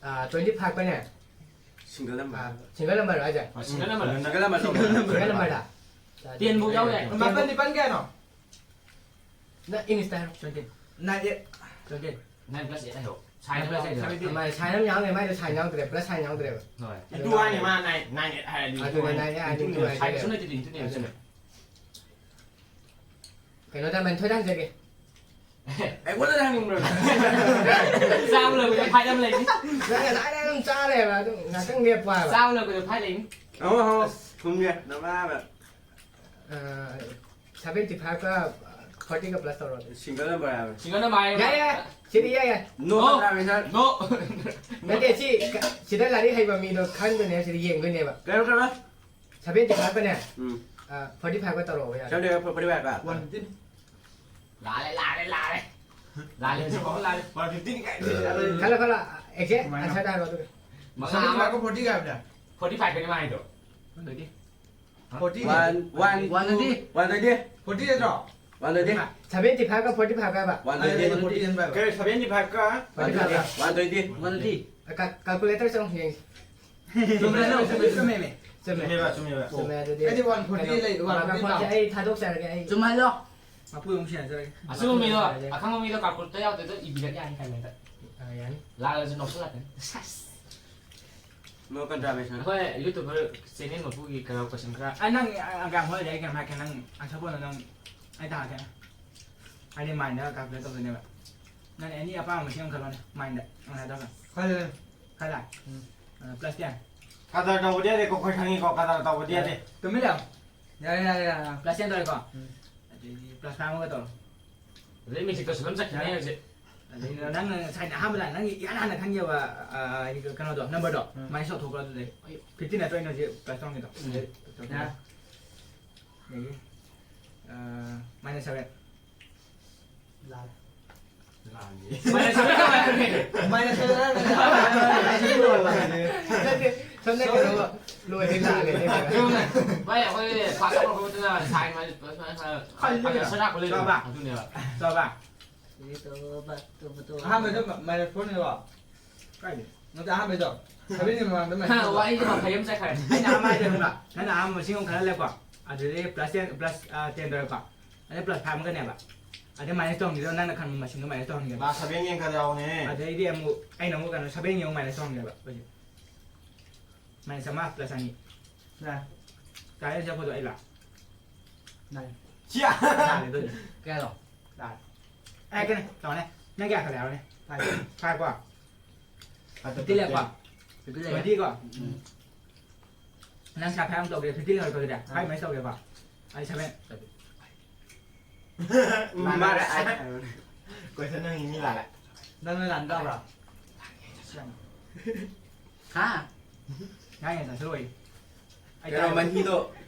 ꯑꯥ, twenty five ꯀꯅꯦ꯫ Single number꯫ ꯑꯥ, single number ꯍꯥꯏꯁꯦ? ꯑꯥ, single number꯫ Single number꯫ Single number꯫ Single number ꯗ꯫ Ten ꯐꯧ ꯌꯥꯎ ꯌꯥꯏ꯫ ꯃꯥꯄꯟ ꯅꯤꯄꯥꯟ ꯀꯌꯥꯅꯣ? ꯅꯪ English ꯇ ꯍꯥꯏꯔꯣ꯫ Twenty꯫ Nine eight꯫ Twenty꯫ Nine plus eight ꯍꯥꯏꯌꯣ꯫ Sign ꯑꯃ ꯂꯩꯗꯅ꯫ ꯑꯃ sign ꯑꯃ ꯌꯥꯎꯔꯦ, ꯃꯥꯏꯗꯣ sign ꯌꯥꯎꯗ꯭ꯔꯦ, plus sign ꯌꯥꯎꯗ꯭ꯔꯦꯕ꯫ ꯍꯣꯏ꯫ Into ꯍꯥꯏꯅꯤ ꯃꯥ nine, nine eight ꯍꯥꯏꯔꯗꯤ into ꯑꯗꯨꯅꯦ, ꯍꯥꯏꯅꯤ꯫ nine eight ꯍꯥꯏꯔꯗꯤ Into into ꯅꯦ꯫ ꯍꯥꯏꯅꯤ꯫ Sign ꯁꯨꯝ ꯂꯩꯇ꯭ꯔꯗꯤ into ꯅꯦꯕ ꯆꯨꯝꯃꯦ꯫ ꯀꯩꯅꯣ ꯇꯧꯔꯝꯃꯅꯤ, ꯊꯣꯏꯗ ꯍꯪꯖꯒꯦ꯫ ꯑꯩꯉꯣꯟꯗ ꯍꯪꯅꯤꯡꯕ꯭ꯔꯣ? ꯆꯥꯕ ꯂꯣꯏꯕꯗ fight ꯑꯃ ꯂꯩꯅꯤ꯫ ꯅꯪ ꯉꯁꯥꯏꯗꯩ ꯑꯗꯨꯝ ꯆꯥ ꯂꯩꯕ, ꯑꯗꯨꯝ ꯉꯥꯛꯇꯪ ꯂꯦꯞꯄꯣ ꯍꯥꯏꯕ꯫ ꯆꯥꯕ ꯂꯣꯏꯕꯗ fight ꯂꯩꯅꯤ꯫ ꯍꯪꯉꯣ, ꯍꯪꯉꯣ꯫ ꯈꯨꯝꯒꯦ꯫ ꯅꯃꯥꯕ꯫ ꯑꯥ, seventy five ꯀ forty ꯀ plus ꯇꯧꯔꯣ ꯑꯗꯨꯗꯤ꯫ Single number ꯍꯥꯏꯕ꯫ Single number ꯍꯥꯏꯌꯣ꯫ ꯌꯥꯏ, ꯌꯥꯏ, ꯌꯥꯏ꯫ ꯁꯤꯗꯤ ꯌꯥꯏ, ꯌꯥꯏ꯫ No No꯫ contravention꯫ No꯫ ꯅꯠꯇꯦ, ꯁꯤ ꯀ-, ꯁꯤꯗ ꯂꯥꯏꯔꯤꯛ ꯍꯩꯕ ꯃꯤꯗꯣ ꯈꯟꯗꯣꯏꯅꯦ, ꯁꯤꯗ ꯌꯦꯡꯗꯣꯏꯅꯦꯕ꯫ ꯀꯩꯅꯣ, ꯀꯩꯅꯣ? Seventy five ꯀꯅꯦ, ꯎꯝ꯫ ꯑꯥ, forty five ꯀ ꯇꯧꯔꯛꯑꯣ ꯌꯥꯔꯦ꯫ Seventy five, forty five ꯀ? One fifteen꯫ ꯂꯥꯜꯂꯦ, ꯂꯥꯜꯂꯦ, ꯂꯥꯜꯂꯦ꯫ ꯂꯥꯜꯂꯦ, ꯍꯧꯖꯤꯛꯐꯥꯎ ꯂꯥꯜꯂꯦ꯫ One fifteen ꯀꯥꯏꯗꯤ ꯌꯥꯔꯣꯏ꯫ ꯈꯜꯂꯣ, ꯈꯜꯂꯣ, exact ꯀꯃꯥꯏꯅ? Answer ꯗ ꯍꯥꯏꯔꯣ ꯑꯗꯨꯒ꯫ ꯃꯉꯥ Seventy ꯑꯃ꯫ five ꯀ forty ꯀ ꯍꯥꯏꯕꯅꯦ꯫ Forty five ꯀꯅꯦ ꯃꯥ ꯍꯥꯏꯗꯣ꯫ One twenty꯫ One, one, One twenty꯫ One twenty꯫ Forty ꯅꯠꯇ꯭ꯔꯣ? One twenty꯫ Seventy five ꯀ forty five ꯀ ꯍꯥꯏꯕ꯫ One twenty꯫ ꯑꯗꯨꯗꯤ forty ꯍꯦꯟꯕ ꯍꯥꯏꯕ꯫ ꯀꯩ, seventy five ꯀ? Forty five ꯀ꯫ One twenty꯫ One twenty꯫ ꯀ-, calculator ꯆꯪꯉꯨ ꯌꯦꯡꯁꯤ꯫ ꯆꯨꯝꯃꯦ, ꯆꯨꯝꯃꯦ, ꯆꯨꯝꯃꯦ, ꯆꯨꯝꯃꯦ꯫ ꯆꯨꯝꯃꯦ꯫ ꯆꯨꯝꯃꯦꯕ, ꯆꯨꯝꯃꯦꯕ꯫ ꯆꯨꯝꯃꯦ, ꯑꯗꯨꯗꯤ ꯑꯩꯗꯤ one forty ꯀꯩꯅꯣ, ꯂꯩ, one forty ꯃꯥꯏꯀ꯭ꯔꯣꯐꯣꯟꯁꯦ ꯄꯥꯝꯃꯦ꯫ ꯑꯩ ꯊꯥꯗꯣꯛꯆꯔꯒꯦ, ꯑꯩ꯫ ꯆꯨꯝꯍꯜꯂꯣ꯫ ꯃꯄꯨ ꯑꯃꯨꯛ ꯁꯤꯟꯅꯖꯔꯒꯦ꯫ ꯑꯆꯨꯝꯕ ꯃꯤꯗꯣ, ꯑꯈꯪꯕ ꯃꯤꯗꯣ calculator ꯌꯥꯎꯗꯦꯗꯣ ꯏꯕꯤꯔꯒꯦ ꯍꯥꯏꯅ ꯈꯟꯕꯗ꯫ ꯑꯥ, ꯌꯥꯅꯤ꯫ ꯂꯥꯜꯂꯁꯨ ꯅꯣꯛꯁꯜꯂꯛꯀꯅꯤ꯫ No contravention꯫ ꯑꯩꯈꯣꯏ YouTuber channel ꯃꯄꯨꯒꯤ ꯀꯩꯅꯣ question ꯈꯔ꯫ ꯑ, ꯅꯪ, ꯑ, ꯑ, ꯀꯌꯥꯝ ꯍꯣꯠꯅꯔꯤ? ꯑꯩ ꯀꯩꯅꯣꯝ ꯍꯥꯏꯔꯛꯀꯦ꯫ ꯅꯪ, ꯑ, suppose ꯅꯪ, ꯑꯩ ꯇꯥꯛꯑꯒꯦ꯫ ꯍꯥꯏꯗꯤ mind ꯗ calculate ꯇꯧꯗꯣꯏꯅꯦꯕ꯫ ꯅꯪ any ꯑꯄꯥꯝꯕ ꯃꯁꯤꯡ ꯑꯃ ꯈꯜꯂꯣꯅꯦ, mind ꯗ꯫ ꯅꯪ ꯍꯥꯏꯗꯣꯛꯈ꯭ꯔꯣ꯫ ꯈꯜꯂꯦ꯫ ꯈꯜꯂꯦ? ꯎꯝ꯫ ꯑ, plus ꯀꯌꯥ? ꯀꯗꯔ ꯇꯧꯕꯗꯤ ꯌꯥꯗꯦꯀꯣ, ꯑꯩꯈꯣꯏ ꯈꯪꯉꯤꯀꯣ, ꯀꯗꯔ ꯇꯧꯕꯗꯤ ꯌꯥꯗꯦ꯫ ꯇꯨꯃꯤꯟ ꯂꯩꯌꯣ꯫ ꯌꯥꯔꯦ, ꯌꯥꯔꯦ, ꯌꯥꯔꯦ꯫ Plus ten ꯇꯧꯔꯦꯀꯣ? ꯎꯝ꯫ ꯑꯗꯩꯗꯤ plus five ꯑꯃꯒ ꯇꯧꯔꯣ꯫ ꯑꯗꯩ ꯃꯦꯖꯤꯛꯇꯁꯨ ꯑꯗꯨꯝ ꯆꯠꯈꯤꯅꯦ ꯍꯧꯖꯤꯛ꯫ ꯑꯗꯩꯗꯤ ꯅꯪꯅ ꯉꯁꯥꯏꯅ ꯑꯍꯥꯟꯕꯗ ꯅꯪꯒꯤ ꯏꯍꯥꯟ ꯍꯥꯟꯅ ꯈꯟꯈꯤꯕ, ꯑ, ꯍꯥꯏꯗꯤ ꯀꯩꯅꯣꯗꯣ, number ꯗꯣ, ꯎꯝ꯫ ꯃꯥꯏꯅꯁ ꯇꯧꯊꯣꯛꯈ꯭ꯔꯣ ꯑꯗꯨꯗꯩ꯫ Fifteen ꯅꯠꯇ꯭ꯔꯣ ꯑꯩꯅ ꯍꯧꯖꯤꯛ plus ꯇꯧꯔꯝꯃꯤꯗꯣ? ꯎꯝ꯫ ꯑꯗꯩ ꯇꯧꯊꯣꯛꯈ꯭ꯔꯣ꯫ ꯌꯥꯔꯦ꯫ ꯑꯗꯒꯤ, ꯑ, minus seven꯫ ꯂꯥꯜꯂꯦ꯫ Minus seven ꯇꯧꯔꯦ꯫ Minus seven ꯍꯥꯏꯔꯒ꯫ ꯅꯠꯇꯦ, ꯁꯣꯝꯗ ꯀꯩꯅꯣ ꯂꯣꯏꯔꯦ, ꯂꯥꯜꯂꯦ꯫ ꯆꯨꯝꯃꯦ꯫ ꯚꯥꯏ, ꯑꯩꯈꯣꯏ class ꯑꯃ ꯂꯧꯕꯗꯨꯅ sign minus plus minus ꯈꯜꯂꯦ꯫ Plus ꯂꯥꯛꯄ ꯂꯩꯕ꯫ ꯆꯥꯕ꯫ ꯑꯗꯨꯅꯦꯕ꯫ ꯆꯥꯕ꯫ ꯑꯍꯥꯟꯕꯩꯗꯣ ꯃꯥꯏꯅꯁ ꯐꯣꯔꯅꯦꯕ꯫ ꯀꯥꯏꯗꯩ? ꯅꯠꯇꯦ, ꯑꯍꯥꯟꯕꯩꯗꯣ꯫ ꯁꯚꯦꯟꯒꯤ ꯃꯃꯥꯡꯗ ꯃꯥꯏꯅꯁ ꯐꯣꯔ꯫ ꯋꯥꯔꯤꯗꯣ ꯃꯈꯩ ꯑꯃ ꯆꯠꯈ꯭ꯔꯦ꯫ ꯑꯩꯅ ꯑꯍꯥꯟꯕ ꯍꯥꯏꯗꯣ ꯈꯪꯕ꯭ꯔꯥ? ꯅꯪꯅ ꯑꯍꯥꯟꯕ ꯃꯁꯤꯡ ꯑꯃ ꯈꯜꯍꯜꯂꯦꯀꯣ꯫ ꯑꯗꯨꯗꯩ ꯄ꯭ꯂꯁ ꯇꯦꯟ, ꯄ꯭ꯂꯁ, ꯑ, ꯇꯦꯟ ꯇꯧꯔꯦꯀꯣ꯫ ꯑꯗꯩ ꯄ꯭ꯂꯁ ꯐꯥꯏꯚ ꯑꯃꯒꯅꯦꯕ꯫ ꯑꯗꯩ ꯃꯥꯏꯅꯁ ꯇꯧꯍꯟꯈꯤꯗꯣ ꯅꯪꯅ ꯈꯟꯕ ꯃꯁꯤꯡꯗꯣ ꯃꯥꯏꯅꯁ ꯇꯧꯍꯟꯈꯤꯕ꯫ ꯃꯥ ꯁꯚꯦꯟꯒꯤ ꯑꯪꯀꯗ ꯌꯥꯎꯕꯅꯦ꯫ ꯑꯗꯩꯗꯤ ꯑꯃꯨꯛ ꯑꯩꯅ ꯑꯃꯨꯛ ꯀꯩꯅꯣ ꯁꯚꯦꯟꯒꯤ ꯑꯃꯨꯛ ꯃꯥꯏꯅꯁ ꯇꯧꯍꯟꯈꯤꯕ꯫ ꯍꯧꯖꯤꯛ꯫ ꯃꯥꯏꯅꯁ ꯑꯃ ꯄ꯭ꯂꯁ ꯑꯅꯤ꯫ ꯅꯥꯏꯟ꯫ ꯇꯥꯔꯦ ꯁꯤ ꯐꯣꯇꯣ ꯑꯩ ꯂꯥꯛ꯫ ꯅꯥꯏꯟ꯫ ꯁꯤꯌꯥ! ꯂꯥꯜꯂꯦ ꯑꯗꯨꯗꯤ꯫ ꯀꯌꯥꯅꯣ? ꯂꯥꯜꯂꯦ꯫ ꯑꯦ, ꯀꯩꯅꯣ, ꯇꯧꯅꯦ꯫ ꯅꯪ ꯀꯌꯥ ꯈꯜꯂꯦ ꯍꯥꯏꯔꯣꯅꯦ? ꯐꯥꯏꯚ꯫ ꯐꯥꯏꯚ ꯀꯣ? ꯐꯤꯐꯇꯤ ꯂꯩꯔꯦꯀꯣ? ꯐꯤꯐꯇꯤ ꯂꯩꯔꯦ꯫ ꯇ꯭ꯋꯦꯟꯇꯤ ꯀꯣ? ꯎꯝ꯫ ꯅꯪ ꯁꯥ ꯐꯥꯏꯚ ꯑꯃ ꯇꯧꯒꯦ, ꯐꯤꯐꯇꯤ ꯂꯩꯍꯧꯔꯦꯀꯣ ꯑꯗꯨꯗꯤ? ꯑꯥ꯫ ꯐꯥꯏꯚ ꯃꯥꯏꯅꯁ ꯇꯧꯒꯦꯀꯣ? ꯑꯩ ꯁꯚꯦꯟ꯫ ꯃꯥꯔꯦ, ꯑꯩ꯫ ꯀꯣꯏꯁꯟ ꯍꯪꯉꯤ ꯃꯤ ꯂꯥꯜꯂꯦ꯫ ꯅꯪꯅ ꯂꯥꯟ ꯇꯥꯕ꯭ꯔꯥ? ꯍꯥ? ꯉꯥꯏ ꯉꯥꯏ ꯆꯠꯊꯣꯛꯑꯣꯏ꯫ ꯑꯩ ꯀꯩꯅꯣ, ꯇꯥꯏ꯫ ꯃꯍꯤꯗꯣ,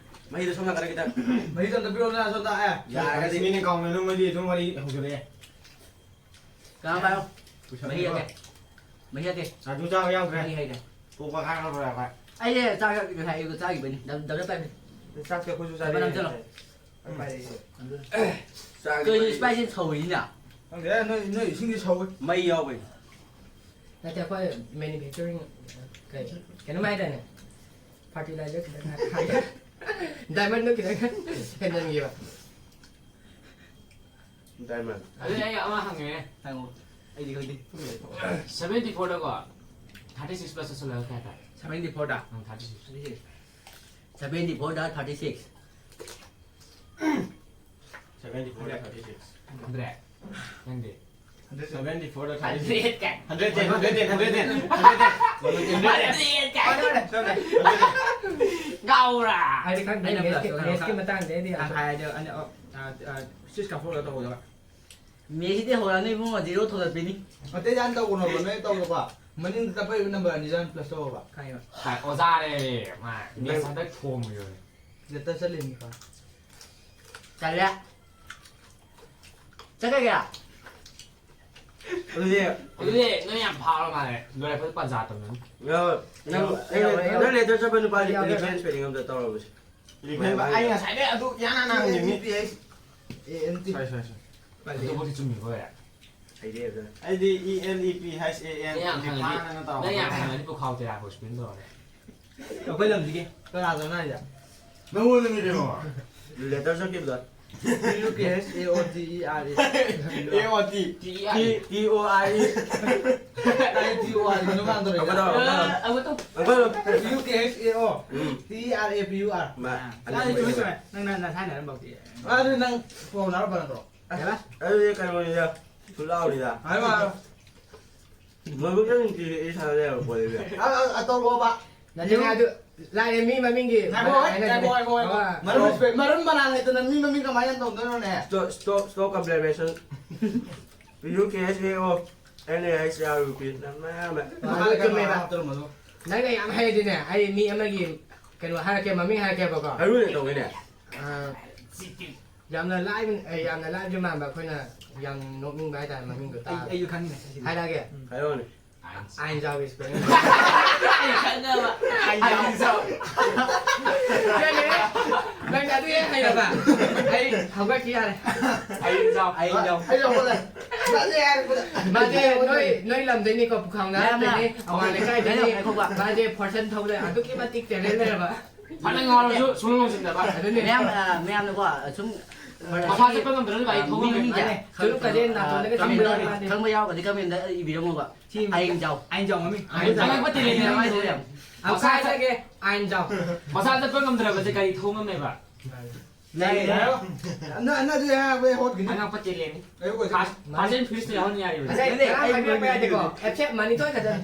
ꯃꯍꯤꯗꯣ ꯁꯣꯝ ꯅꯥꯀꯟꯗ ꯈꯤꯇꯪ꯫ ꯃꯍꯤꯗꯣ ꯑꯝꯇ ꯄꯤꯔꯛꯑꯣ, ꯅꯪ ꯁꯣꯝꯗ, ꯑꯦ꯫ ꯌꯥꯔꯒꯗꯤ꯫ ꯃꯤꯅ ꯀꯥꯎꯅ ꯑꯗꯨꯝ ꯃꯣꯏꯗꯤ ꯑꯗꯨꯝ ꯋꯥꯔꯤ ꯍꯧꯖꯤꯜꯂꯛꯑꯦ꯫ ꯀꯅꯥ ꯄꯥꯏꯌꯣ? ꯄꯨꯁꯜꯂꯣ꯫ ꯃꯍꯤ ꯍꯥꯏꯒꯦ꯫ ꯃꯍꯤ ꯍꯥꯏꯒꯦ꯫ ꯑꯗꯨ ꯆꯥꯕ ꯌꯥꯎꯗ꯭ꯔꯦ꯫ ꯃꯍꯤ ꯍꯥꯏꯒꯦ꯫ ꯀꯣꯛ ꯀꯥꯈꯠꯂꯛꯄ ꯌꯥꯎꯈ꯭ꯔꯦ꯫ ꯑꯩꯁꯦ ꯆꯥꯛ ꯉꯁꯥꯏ ꯑꯌꯨꯛꯇ ꯆꯥꯈꯤꯕꯅꯤ꯫ ꯗꯝ-, ꯗꯝꯅ ꯄꯥꯏꯕꯅꯤ꯫ ꯆꯥꯛꯁꯦ ꯑꯩꯈꯣꯏꯁꯨ ꯆꯥꯕ ꯆꯥꯅꯤꯡꯉꯦ꯫ ꯅꯝꯁꯤꯜꯂꯣ꯫ ꯑꯩ ꯄꯥꯏꯔꯛꯏꯁꯦ꯫ ꯆꯥꯛ ꯀꯩꯅꯣ ꯂꯩ꯫ ꯏꯁꯄꯥꯏꯁꯤ ꯁꯧꯔꯤꯅ? ꯈꯪꯗꯦ, ꯅꯣꯏ, ꯅꯣꯏ ꯏꯁꯤꯡꯗꯤ ꯁꯧꯋꯦ꯫ ꯃꯩ ꯌꯥꯎꯕꯩꯅꯤ꯫ ꯅꯠꯇꯦ, ꯑꯩꯈꯣꯏ ꯃꯦꯅꯨꯐꯦꯛꯆꯔꯤꯡ ꯀꯩ, ꯀꯩꯅꯣꯝ ꯍꯥꯏꯗꯥꯏꯅꯦ? ꯐꯔꯇꯤꯂꯥꯏꯖꯔ ꯈꯤꯇꯪ ꯍꯥꯏ-, ꯗꯥꯏꯃꯟꯗꯣ ꯈꯤꯇꯪ ꯍꯦꯟꯖꯟꯈꯤꯕ꯫ ꯗꯥꯏꯃꯟ꯫ ꯑꯗꯨꯗꯤ ꯑꯩ ꯑꯃ ꯍꯪꯉꯦ꯫ ꯍꯪꯉꯣ꯫ ꯑꯩꯗꯤ ꯈꯪꯗꯦ꯫ ꯁꯚꯦꯟꯇꯤ ꯐꯣꯔꯗꯀꯣ, ꯊꯥꯔꯇꯤ ꯁꯤꯛꯁ ꯄ꯭ꯂꯁ ꯆꯠꯁꯜꯂꯒ ꯀꯌꯥ ꯇꯥꯏ? ꯁꯚꯦꯟꯇꯤ ꯐꯣꯔꯗ? Um, thirty six. Thirty six. Seventy ꯐꯣꯔꯗ ꯊꯥꯔꯇꯤ ꯁꯤꯛꯁ꯫ ꯁꯚꯦꯟꯇꯤ ꯐꯣꯔꯗ ꯊꯥꯔꯇꯤ ꯁꯤꯛꯁ꯫ ꯍꯟꯗ꯭ꯔꯦꯠ꯫ ꯅꯪꯗꯤ? ꯁꯚꯦꯟꯇꯤ ꯐꯣꯔꯗ ꯊꯥꯔꯇꯤ ꯁꯤꯛꯁ꯫ ꯍꯟꯗ꯭ꯔꯦꯠ ꯀꯥꯏ꯫ Hundred ten, hundred ten, hundred ten, hundred ten. Hundred ꯀꯥꯏ꯫ ꯉꯥꯎꯔꯥ꯫ ꯍꯥꯏꯗꯤ ꯈꯪꯗꯦ, ꯑꯩꯅ ꯃꯦꯠꯁꯀꯤ, ꯄ꯭ꯂꯁ ꯃꯦꯠꯁꯀꯤ ꯃꯇꯥꯡꯗ ꯑꯩꯗꯤ ꯌꯥꯝ ꯇꯪꯈꯥꯏ ꯍꯥꯏꯗꯤ, ꯑꯅꯤ, ꯑ, ꯑ, ꯑ, ꯁꯤꯛꯁ ꯀꯥꯞꯊꯣꯛꯑꯒ ꯇꯧꯍꯧꯗꯕ꯫ ꯃꯦꯁꯤꯗꯤ ꯍꯧꯔꯛꯑꯅꯤ ꯏꯕꯨꯡꯉꯣ, ꯖꯤꯔꯣ ꯊꯣꯝꯖꯤꯟꯕꯤꯅꯤ꯫ ꯑꯇꯩ ꯌꯥꯝ ꯇꯧꯒꯅꯣꯕ, ꯅꯣꯏ ꯇꯧꯗꯕ꯫ ꯃꯅꯤꯡꯗ ꯇꯞꯄꯛꯏꯕ ꯅꯝꯕꯔ ꯑꯅꯤꯁꯦ ꯍꯥꯟꯅ ꯄ꯭ꯂꯁ ꯇꯧꯑꯣꯕ꯫ ꯈꯪꯉꯦꯕ꯫ ꯁꯥꯏ, ꯑꯣꯖꯥꯅꯦ, ꯃꯥ꯫ ꯃꯦꯁ ꯍꯟꯗꯛ ꯊꯣꯝꯃꯤꯕꯅꯦ꯫ ꯂꯦꯇꯔ ꯆꯠꯂꯤꯅꯤꯀꯣ꯫ ꯆꯠꯂꯦ꯫ ꯆꯠꯈ꯭ꯔꯒꯦ? ꯑꯗꯨꯗꯤ ꯑꯗꯨꯗꯤ ꯅꯣꯏ ꯌꯥꯝ ꯐꯥꯎꯔ ꯃꯥꯜꯂꯦ꯫ ꯂꯣꯏꯔꯛꯄꯗ ꯄꯟꯖꯥ ꯇꯝꯅꯅꯤ꯫ ꯌꯥꯎꯋꯦ꯫ ꯅꯪ, ꯌꯥꯎꯋꯦ, ꯅꯪ, ꯌꯥꯎꯋꯦ꯫ ꯅꯪ ꯂꯦꯇꯔ ꯆꯠꯄ ꯅꯨꯄꯥꯗꯤ ꯌꯥꯎꯋꯦ꯫ ꯔꯤꯐ꯭ꯔꯦꯟꯁ ꯄꯦꯔꯤꯡ ꯑꯝꯇ ꯇꯧꯔꯝꯃꯁꯤ꯫ ꯔꯤꯐ꯭ꯔꯦꯟꯁ, ꯑꯩ ꯉꯁꯥꯏꯗꯩ ꯑꯗꯨ ꯌꯥꯅ ꯅꯪ ꯍꯪꯉꯤꯅꯤ꯫ A N T. ꯁꯣꯔꯤ, ꯁꯣꯔꯤ, ꯁꯣꯔꯤ꯫ ꯄꯜꯂꯦ꯫ ꯑꯗꯨꯕꯨꯗꯤ ꯆꯨꯝꯃꯤꯀꯣ, ꯌꯥ꯫ ꯑꯩꯗꯤ ꯑꯗꯨ ꯑꯩꯗꯤ E L E P H A N ꯅꯪ ꯌꯥꯝ ꯈꯪꯉꯗꯤ, ꯏꯂꯤꯐꯥꯟ ꯑꯅ ꯇꯧꯔꯒ ꯅꯪ ꯌꯥꯝ ꯈꯪꯉꯗꯤ ꯄꯨꯈꯥꯎ ꯇꯦꯔꯥ ꯀꯣꯏ ꯁ꯭ꯄꯦꯂꯤꯡ ꯇꯧꯔꯣꯅꯦ꯫ ꯑꯩꯈꯣꯏ ꯂꯝꯁꯤꯒꯤ ꯀꯅꯥꯗꯅꯣ ꯍꯥꯏꯁꯦ? ꯅꯪꯉꯣꯟꯗꯅꯤ ꯀꯩꯅꯣ꯫ ꯂꯦꯇꯔ ꯆꯠꯈꯤꯕꯗꯣ꯫ U K H A O T E R A꯫ A O T꯫ T E R E꯫ T O R E꯫ ꯑꯩ T O R E ꯅꯣ ꯃꯥꯟꯗꯧꯔꯦ꯫ ꯑꯃꯨꯛꯀ ꯇꯧꯔꯣ, ꯑꯃꯨꯛꯀ ꯇꯧꯔꯣ꯫ ꯑ, ꯑꯃꯨꯛꯀ ꯇꯧ꯫ ꯑꯃꯨꯛꯀ ꯇꯧꯔꯣ꯫ U K H A O um. T E R A P U R꯫ ꯃꯥ, ꯌꯥꯔꯦ, ꯆꯨꯝꯃꯦ, ꯆꯨꯝꯃꯦ꯫ ꯅꯪ, ꯅꯪ ꯅꯁꯥꯏꯅ ꯑꯗꯨꯝ ꯇꯧ꯫ ꯑꯗꯨ ꯅꯪ ꯐꯣꯟ ꯅꯝꯕꯔ ꯅꯠꯇ꯭ꯔꯣ? ꯀꯩꯕ? ꯑꯗꯨꯗꯤ ꯀꯩꯅꯣꯅꯤꯗ, ꯁꯨ ꯂꯥꯎꯔꯤꯗ꯫ ꯍꯥꯏꯔꯣ, ꯍꯥꯏꯔꯣ꯫ ꯃꯕꯨꯛ ꯌꯥꯝ ꯅꯨꯡꯁꯤꯔꯦ, ꯑꯩ ꯁꯥꯟꯅ ꯂꯩꯔꯕ ꯄꯣꯠꯅꯤꯗ꯫ ꯑ, ꯑ, ꯑ, ꯇꯧꯔꯛꯑꯣꯕ꯫ ꯅꯠꯇꯦ, ꯑꯗꯨ ꯂꯥꯏꯔꯦ, ꯃꯤ ꯃꯃꯤꯡꯒꯤ ꯉꯥꯏꯈꯣ, ꯍꯣꯏ, ꯍꯥꯏꯅꯗꯦ꯫ ꯉꯥꯏꯈꯣ, ꯉꯥꯏꯈꯣ, ꯉꯥꯏꯈꯣ꯫ ꯑ, ꯃꯔꯨꯞ ꯑ꯫ ꯔꯦꯁꯄꯦꯛ, ꯃꯔꯨꯞ ꯃꯔꯥꯡ ꯂꯩꯇꯅ ꯃꯤ ꯃꯃꯤꯡ ꯀꯃꯥꯏꯅ ꯇꯧꯗꯣꯏꯅꯣꯅꯦ? Stop, stop, stop complimentation. U K H A O N A H R U P꯫ ꯅꯃꯥ, ꯃꯥ꯫ ꯃꯥ ꯆꯨꯝꯃꯦꯕ꯫ ꯍꯥꯞꯇꯧꯔꯝꯕꯗꯣ꯫ ꯅꯪꯅ ꯌꯥꯝ ꯍꯩꯔꯗꯤꯅꯦ, ꯑꯩ ꯃꯤ ꯑꯃꯒꯤ ꯀꯩꯅꯣ ꯍꯥꯏꯔꯛꯀꯦ, ꯃꯃꯤꯡ ꯍꯥꯏꯔꯛꯀꯦꯕꯀꯣ꯫ ꯍꯥꯏꯔꯨꯅꯦ, ꯇꯧꯋꯤꯅꯦ꯫ ꯑ, ꯌꯥꯝꯅ ꯂꯥꯏꯕ, ꯑꯦ, ꯌꯥꯝꯅ ꯂꯥꯏꯕꯗꯤ ꯃꯥꯟꯕ, ꯑꯩꯈꯣꯏꯅ ꯌꯥꯝ ꯅꯣꯛꯅꯤꯡꯕ ꯍꯥꯏꯇꯥꯔꯦ ꯃꯃꯤꯡꯗꯣ ꯑꯩ, ꯇꯥꯕꯗ꯫ ꯑꯩꯁꯨ ꯈꯪꯉꯤꯅꯦ ꯁꯤꯗꯤ꯫ ꯍꯥꯏꯔꯛꯑꯒꯦ? ꯎꯝ꯫ ꯍꯥꯏꯔꯛꯑꯣꯅꯦ꯫ ꯑꯥꯏꯟꯖꯥꯎꯒꯤ ꯁ꯭ꯄꯦꯂꯤꯡ꯫ ꯑꯩ ꯈꯪꯉꯕ꯫ ꯑꯥꯏꯟꯖꯥꯎ꯫ ꯅꯪ, ꯅꯪ ꯑꯗꯨ ꯍꯦꯛ ꯍꯩꯔꯕ? ꯑꯩ ꯍꯧꯒꯠꯈꯤ ꯌꯥꯔꯦ꯫ ꯑꯥꯏꯟꯖꯥꯎ꯫ ꯑꯥꯏꯟꯖꯥꯎ꯫ ꯑꯩ ꯍꯧꯒꯠꯂꯦ꯫ ꯅꯠꯇꯦ ꯍꯥꯏꯔꯛꯄꯗ꯫ ꯃꯥꯁꯦ ꯅꯣꯏ, ꯅꯣꯏ ꯂꯝꯗꯩꯅꯤꯀꯣ, ꯄꯨꯈꯥꯡ ꯃꯌꯥꯝ ꯅꯥꯔꯛꯇꯩꯅꯤ, ꯃꯌꯥꯝ꯫ ꯑꯋꯥꯡ ꯂꯩꯀꯥꯏꯗꯩꯅꯤ꯫ ꯉꯥꯏꯈꯣꯀꯣ꯫ ꯃꯥꯁꯦ ꯐꯣꯔꯁꯟ ꯊꯧꯕꯗ ꯑꯗꯨꯛꯀꯤ ꯃꯇꯤꯛ ꯇꯦꯂꯦꯟ ꯂꯩꯔꯕ꯫ ꯐꯅ ꯉꯥꯎꯔꯁꯨ ꯁꯨꯡꯂꯣꯡ ꯂꯣꯡꯁꯤꯟꯗꯕ꯫ ꯑꯗꯨꯅꯦ꯫ ꯃꯌꯥꯝ, ꯑ, ꯃꯌꯥꯝꯅꯀꯣ, ꯁꯨꯝ ꯃꯁꯥ ꯆꯠꯄ ꯉꯝꯗ꯭ꯔꯁꯨ ꯒꯥꯔꯤ ꯊꯧꯕ ꯃꯤ, ꯉꯝꯃꯦ꯫ ꯃꯤꯁꯦ ꯃꯥꯅꯦ꯫ ꯁꯨꯝ, ꯆꯨꯔꯨꯞꯀꯁꯦ ꯑ, ꯅꯥꯇꯣꯟꯗꯒ ꯈꯪꯕ ꯆꯤꯡꯕ ꯌꯥꯎꯔ-, ꯌꯥꯎꯔꯀꯥꯟꯗ꯫ ꯈꯪꯕ ꯌꯥꯎꯔꯒꯗꯤ comment ꯗ ꯏꯕꯤꯔꯝꯃꯣꯕ꯫ ꯁꯤ ꯑꯥꯏꯟꯖꯥꯎ꯫ ꯑꯥꯏꯟꯖꯥꯎ ꯃꯃꯤꯡ꯫ ꯑꯥꯏꯟꯖꯥꯎ꯫ ꯑꯉꯛꯄ talent ꯅꯦ ꯃꯥꯏꯁꯦ ꯌꯥꯝ꯫ ꯑꯃꯨꯛꯀ ꯍꯥꯏꯖꯒꯦ, ꯑꯥꯏꯟꯖꯥꯎ꯫ ꯃꯁꯥ ꯆꯠꯄ ꯉꯝꯗ꯭ꯔꯕꯁꯦ ꯒꯥꯔꯤ ꯊꯧꯕ ꯉꯝꯃꯦꯕ꯫ ꯂꯩꯔꯦ꯫ ꯅ-, ꯅ-, ꯑꯗꯨꯗꯤ ꯍꯥꯏꯔꯛꯄ ꯑꯩ ꯍꯣꯠꯈꯤꯅꯤ꯫ ꯑꯉꯛꯄ talent ꯅꯤ꯫ ꯑꯩ ꯍꯣꯠꯈꯤꯅꯤ꯫ Fast, Fast and Furious ꯇ ꯌꯥꯎꯍꯟ ꯌꯥꯔꯤꯕꯅꯤ꯫ ꯉꯁꯥꯏ ꯅꯠꯇꯦ, ꯉꯔꯥꯡ ꯑꯩ ꯍꯥꯏꯕꯤꯔꯛꯄ ꯍꯣꯠꯈꯤꯅꯤ꯫ ꯌꯥꯗꯦꯀꯣ꯫ ꯑꯦꯞꯁꯦ ꯃꯅꯤꯊꯣꯏ ꯈꯛꯇꯅꯤ꯫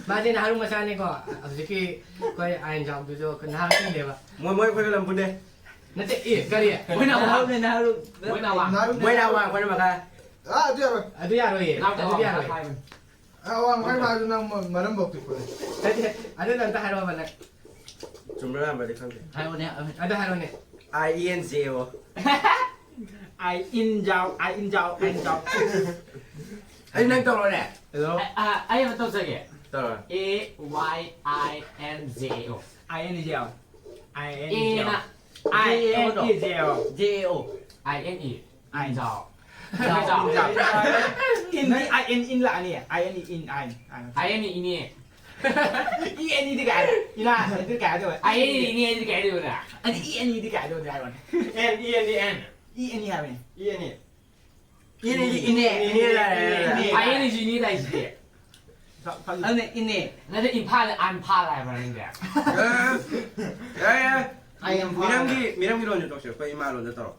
ꯃꯥꯁꯦ ꯅꯍꯥꯔꯣꯜ ꯃꯆꯥꯅꯤꯀꯣ꯫ ꯍꯧꯖꯤꯛꯀꯤ ꯑꯩꯈꯣꯏ ꯑꯥꯏꯟꯖꯥꯎꯗꯨꯁꯨ ꯅꯍꯥꯔꯣꯜꯅꯦꯕ꯫ ꯃꯣꯏ, ꯃꯣꯏ ꯑꯩꯈꯣꯏꯒ ꯂꯝ ꯄꯨꯟꯗꯦ꯫ ꯅꯠꯇꯦ, ꯑꯦ, ꯀꯔꯤ? ꯃꯣꯏꯅ ꯑꯋꯥꯡ꯫ ꯅꯍꯥꯔꯣꯜꯅꯦ, ꯅꯍꯥꯔꯣꯜ꯫ ꯃꯣꯏꯅ ꯑꯋꯥꯡ꯫ ꯅꯍꯥꯔꯣꯜ꯫ ꯃꯣꯏꯅ ꯑꯋꯥꯡ, ꯑꯩꯈꯣꯏꯅ ꯃꯈꯥ꯫ ꯑꯥ, ꯑꯗꯨ ꯌꯥꯔꯣꯏ꯫ ꯑꯗꯨ ꯌꯥꯔꯣꯏꯌꯦ꯫ ꯅꯍꯥꯔꯣꯜ ꯑꯗꯨꯗꯤ ꯑꯋꯥꯡ ꯌꯥꯔꯣꯏ꯫ ꯍꯥꯏꯕꯅꯤ꯫ ꯑꯋꯥꯡ ꯍꯥꯏ ꯃꯥꯁꯨ ꯅꯪ ꯃ-, ꯃꯔꯝ ꯐꯥꯎ ꯄꯤꯛꯄꯅꯦ꯫ ꯅꯠꯇꯦ, ꯑꯗꯨ ꯑꯝꯇ ꯍꯥꯏꯔꯛꯑꯣꯕ ꯅꯪ꯫ ꯆꯨꯝꯕ꯭ꯔꯥ ꯂꯥꯟꯕ꯭ꯔꯗꯤ ꯈꯪꯗꯦ꯫ ꯍꯥꯏꯔꯛꯑꯣꯅꯦ, ꯑꯗꯨ ꯍꯥꯏꯔꯛꯑꯣꯅꯦ꯫ I N J O꯫ ꯑꯥꯏ ꯏꯟ ꯖꯥꯎ, ꯑꯥꯏ ꯏꯟ ꯖꯥꯎ, ꯑꯥꯏ ꯏꯟ ꯖꯥꯎ꯫ ꯑꯩ ꯅꯪ ꯇꯧꯔꯣꯅꯦ꯫ ꯍꯜꯂꯣ꯫ ꯑ, ꯑ, ꯑꯩ ꯑꯃ ꯇꯧꯖꯒꯦ꯫ ꯇꯧꯔꯣ꯫ A Y I N J O꯫ I N J O꯫ I N J O꯫ A ꯅ I N E J O꯫ J O꯫ I N E꯫ ꯑꯥꯏꯟꯖꯥꯎ꯫ ꯏꯟ, I N, in ꯂꯥꯛꯑꯅꯤ꯫ I N, in, I N, I N꯫ I N ꯏꯅꯦ꯫ E N ꯏꯗꯤ ꯀꯥꯏ? ꯏꯅꯥ, ꯑꯗꯨ ꯀꯥꯏ ꯍꯥꯏꯗꯣꯏꯕ? ꯑꯥꯏ N ꯏꯅꯦ ꯑꯗꯨꯗꯤ ꯀꯥꯏ ꯍꯥꯏꯗꯣꯏꯕ ꯅꯪ? ꯑꯗꯨ ꯏ ꯑꯦꯟ ꯏꯗꯤ ꯀꯥꯏ ꯍꯥꯏꯗꯣꯏꯕ ꯍꯥꯏꯔꯣꯅꯦ? N, E N D N. E N E ꯍꯥꯏꯕꯅꯦ꯫ E N E. E N ꯏꯗꯤ ꯏꯅꯦ, ꯏꯅꯦ ꯂꯥꯛꯑꯦ꯫ ꯏꯅꯦ꯫ ꯑꯥꯏ ꯑꯦꯟ ꯏꯁꯨ ꯏꯅꯦ ꯇꯥꯏꯁꯤꯗꯤ꯫ ꯐ-, ꯐ-, ꯑꯗꯨꯅꯦ ꯏꯅꯦ꯫ ꯅꯠꯇꯦ, ꯏꯝꯐꯥꯜꯗ ꯑꯟꯐꯥꯜ ꯍꯥꯏꯕ꯭ꯔꯥ ꯅꯪꯗꯤ? ꯑꯦ, ꯌꯥꯔꯦ, ꯌꯥꯔꯦ꯫ ꯑꯥꯏ ꯑꯦꯝ ꯐꯥꯜ꯫ ꯃꯤꯔꯝꯒꯤ, ꯃꯤꯔꯝꯒꯤ ꯂꯣꯟꯁꯦ ꯇꯣꯛꯁꯦ, ꯑꯩꯈꯣꯏ ꯏꯃꯥ ꯂꯣꯟꯗ ꯇꯧꯔꯣ꯫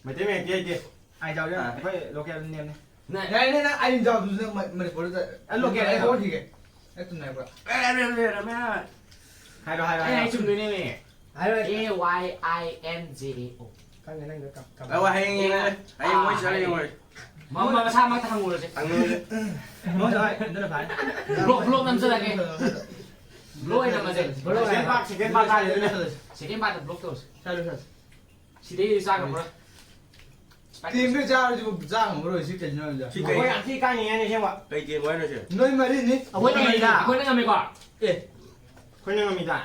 ꯃꯩꯇꯩ ꯃꯌꯦꯛꯇꯤ ꯍꯩꯇꯦ꯫ ꯑꯥꯏ ꯖꯥꯎꯁꯦ ꯑꯥ꯫ ꯑꯩꯈꯣꯏ ꯂꯣꯀꯦꯜ ꯅꯦꯝꯅꯦ꯫ ꯅ-, ꯌꯥꯔꯦꯅꯦ, ꯅꯪ ꯑꯥꯏ ꯑꯦꯝ ꯖꯥꯎꯗꯨꯁꯨ ꯅꯪ ꯃ-, ꯃꯅꯤꯄꯨꯔꯗ ꯑ, ꯂꯣꯀꯦꯜ ꯑꯩ ꯅꯦꯝ꯫ ꯍꯧꯔꯈꯤꯒꯦ꯫ ꯑꯩ ꯇꯨꯝꯅꯕ꯭ꯔꯥ? ꯑꯦ, ꯑꯦ, ꯑꯦ, ꯑꯦ, ꯑꯦ, ꯑꯦ꯫ ꯍꯥꯏꯔꯣ, ꯍꯥꯏꯔꯣ, ꯑꯩ ꯍꯥꯏꯔꯣ꯫ ꯍꯥꯏ ꯆꯨꯝꯗꯣꯏꯅꯦꯃꯤ꯫ ꯍꯥꯏꯔꯣ, ꯍꯥꯏꯔꯣ꯫ A Y I N J A O꯫ ꯈꯪꯉꯦ, ꯅꯪꯗꯣ ꯀꯝ-, ꯀꯝ-, ꯑ, ꯋꯥ ꯍꯌꯦꯡ ꯌꯦꯡꯉꯒꯦ꯫ ꯍꯌꯦꯡ ꯃꯣꯏ ꯆꯠꯂ ꯌꯦꯡꯉꯨꯔꯁꯦ꯫ ꯃ-, ꯃ-, ꯃꯁꯥꯃꯛꯇ ꯍꯪꯉꯨꯔꯁꯦ꯫ ꯍꯪꯉꯨꯔꯁꯦ꯫ ꯃꯣꯏꯁꯨ ꯍꯣꯏ, ꯑꯗꯨꯅ ꯐꯔꯦ꯫ Block, block ꯅꯝꯖꯔꯒꯦ꯫ ꯕ꯭ꯂꯣꯛ ꯑꯣꯏꯅ ꯅꯝꯃꯁꯦ꯫ ꯕ꯭ꯂꯣꯛ ꯁꯦꯀꯦꯟ ꯄꯥꯔꯠ, ꯁꯦꯀꯦꯟ ꯄꯥꯔꯠ ꯍꯥꯏꯗꯨꯅ꯫ ꯁꯦꯀꯦꯟ ꯄꯥꯔꯠꯇ ꯕ꯭ꯂꯣꯛ ꯇꯧꯔꯁꯦ꯫ ꯆꯠꯂꯣ, ꯆꯠꯂꯣ꯫ ꯁꯤꯗꯩ ꯆꯥꯈ꯭ꯔꯕ꯭ꯔꯥ? ꯇꯦꯡꯗ ꯆꯥꯔꯁꯤꯕꯨ ꯆꯥ ꯉꯝꯃꯔꯣꯏ, ꯁꯤ ꯀꯩꯅꯣ ꯍꯥꯏꯕꯗ꯫ ꯁꯤ ꯀꯩ? ꯑꯩꯈꯣꯏ ꯌꯥꯝ ꯊꯤ ꯀꯥꯅꯤꯡꯉꯦꯅꯦ, ꯑꯁꯦꯡꯕ꯫ ꯀꯩ ꯇꯦꯡ ꯍꯥꯏꯅꯣ ꯁꯤ? ꯅꯣꯏ ꯃꯔꯤꯅꯤ꯫ ꯑꯩꯈꯣꯏꯅ ꯉꯝꯃꯤꯗ꯫ ꯑꯩꯈꯣꯏꯅ ꯉꯝꯃꯤꯀꯣ? ꯑꯦ꯫ ꯑꯩꯈꯣꯏꯅ ꯉꯝꯃꯤꯗ꯫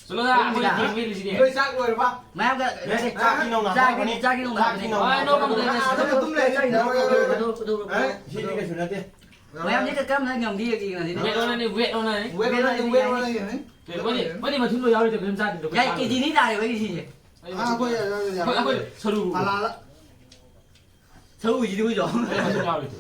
ꯆꯠꯂꯣꯗ, ꯑꯩꯈꯣꯏ ꯉꯝꯃꯤꯗ꯫ ꯇꯦꯡ ꯍꯦꯜꯂꯤꯁꯤꯗꯤ꯫ ꯅꯣꯏ ꯆꯥꯛ ꯂꯣꯏꯔꯕ? ꯃꯌꯥꯝꯒ ꯑꯦ, ꯆꯥꯛꯇꯤ ꯅꯧꯅ ꯆꯥꯛꯇꯤ ꯍꯥꯄꯛꯀꯅꯤ꯫ ꯆꯥꯛꯇꯤ ꯅꯧꯅ ꯆꯥꯛꯇꯤ ꯍꯥꯞꯄꯅꯤ꯫ ꯅꯧꯅ ꯑꯥ, ꯅꯣꯡꯃ ꯍꯥꯄꯛꯀꯅꯤ꯫ ꯅꯣꯡꯃ ꯑꯗꯨ, ꯑꯗꯨ, ꯑꯗꯨ, ꯑꯗꯨ, ꯑꯦ, ꯁꯤꯗꯤ ꯀꯩꯁꯨ ꯅꯠꯇꯦ꯫ ꯃꯌꯥꯝꯗꯤ ꯀ-, ꯀꯔꯝꯅ ꯉꯝꯒꯦ ꯌꯦꯡꯒꯦ ꯉꯁꯤꯗꯤ? ꯋꯦꯠ ꯑꯣꯟꯅꯅꯤ, ꯋꯦꯠ ꯑꯣꯟꯅꯅꯤ꯫ ꯋꯦꯠ ꯑꯣꯟꯅꯅꯤ, ꯋꯦꯠ ꯑꯣꯟꯅꯅꯤ꯫ ꯃꯣꯏꯗꯤ, ꯃꯣꯏꯗꯤ ꯃꯊꯨꯟꯗꯣ ꯌꯥꯎꯔꯤꯗꯣ ꯀꯩꯝ ꯆꯥꯗ꯭ꯔꯤꯗꯣ, ꯑꯩꯈꯣꯏ ꯌꯥꯏ, ꯆꯥꯗ꯭ꯔꯤꯗꯣ꯫ ꯀꯦꯖꯤ ꯑꯅꯤ ꯇꯥꯔꯦꯕ ꯑꯩꯒꯤ ꯁꯤꯁꯦ꯫ ꯑꯩ ꯑꯥ, ꯑꯩꯈꯣꯏ, ꯑꯩꯈꯣꯏ, ꯑꯩꯈꯣꯏ ꯁꯔꯨ꯫ ꯐꯂꯥꯗ꯫ ꯁꯔꯨꯁꯤꯗꯤ ꯑꯩꯈꯣꯏꯁꯨ꯫ ꯑꯩꯈꯣꯏ ꯁꯔꯨ ꯌꯥꯎꯔꯤꯗꯣ꯫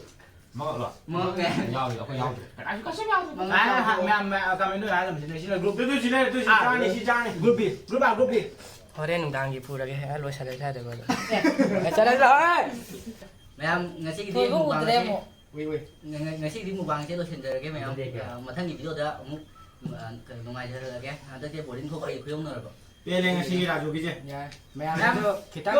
ꯃꯉꯛꯂꯣ? ꯃꯉꯛꯅꯦ꯫ ꯌꯥꯎꯔꯤ, ꯑꯩꯈꯣꯏ ꯌꯥꯎꯗꯦ꯫ ꯀꯅꯥꯁꯨ ꯀꯩꯁꯨ ꯌꯥꯎꯗꯦ꯫ ꯃꯉꯛ ꯃꯌꯥꯝ, ꯃꯌꯥꯝ, ꯃꯌꯥꯝ, ꯀꯃꯦꯟꯗ ꯍꯥꯏꯔꯝꯁꯤꯅꯦ꯫ ꯁꯤꯅ ꯒ꯭ꯔꯨꯞ꯫ ꯇꯨ, ꯇꯨ, ꯁꯤ ꯂꯩꯔꯦ, ꯇꯨ, ꯁꯤ ꯑꯥ, ꯆꯥꯅꯤ, ꯁꯤ ꯆꯥꯅꯤ꯫ ꯒ꯭ꯔꯨꯞ ꯕꯤ, ꯒ꯭ꯔꯨꯞ ꯑꯥ, ꯒ꯭ꯔꯨꯞ ꯕꯤ꯫ ꯍꯣꯔꯦꯟ ꯅꯨꯡꯗꯥꯡꯒꯤ ꯄꯨꯔꯒꯦ꯫ ꯑ, ꯂꯣꯏꯁꯜꯂꯦ ꯁ꯭ꯋꯥꯏꯗ ꯂꯣꯏꯔꯦ꯫ ꯑꯦ, ꯆꯠꯂꯁꯤ ꯂꯥꯛꯑꯣ꯫ ꯃꯌꯥꯝ, ꯉꯁꯤꯒꯤꯗꯤ ꯊꯣꯏꯕ ꯎꯗ꯭ꯔꯦ ꯃꯨꯛꯕꯥꯡꯁꯦ ꯑꯃꯨꯛ꯫ ꯎꯏ, ꯎꯏ꯫ ꯉ-, ꯉ-, ꯉꯁꯤꯒꯤꯗꯤ ꯃꯨꯛꯕꯥꯡꯁꯦ ꯂꯣꯏꯁꯤꯟꯖꯔꯒꯦ ꯃꯌꯥꯝ꯫ ꯑꯗꯨꯗꯤ ꯀꯌꯥ? ꯑ, ꯃꯊꯪꯒꯤ ꯚꯤꯗꯤꯑꯣꯗ ꯑꯃꯨꯛ, ꯑ, ꯀꯩꯅꯣ, ꯅꯨꯡꯉꯥꯏꯖꯔꯛꯑꯒꯦ꯫ ꯍꯟꯗꯛꯇꯤ ꯕꯣꯔꯗꯤꯡ ꯊꯣꯛꯄꯒꯤ ꯈꯨꯌꯧꯅꯔꯕ꯫ ꯄꯦꯜꯂꯦ ꯉꯁꯤꯒꯤ ꯔꯥꯖꯨꯒꯤꯁꯦ꯫ ꯌꯥꯔꯦ꯫ ꯃꯌꯥꯝ, ꯃꯌꯥꯝꯁꯨ ꯈꯤꯇꯪ,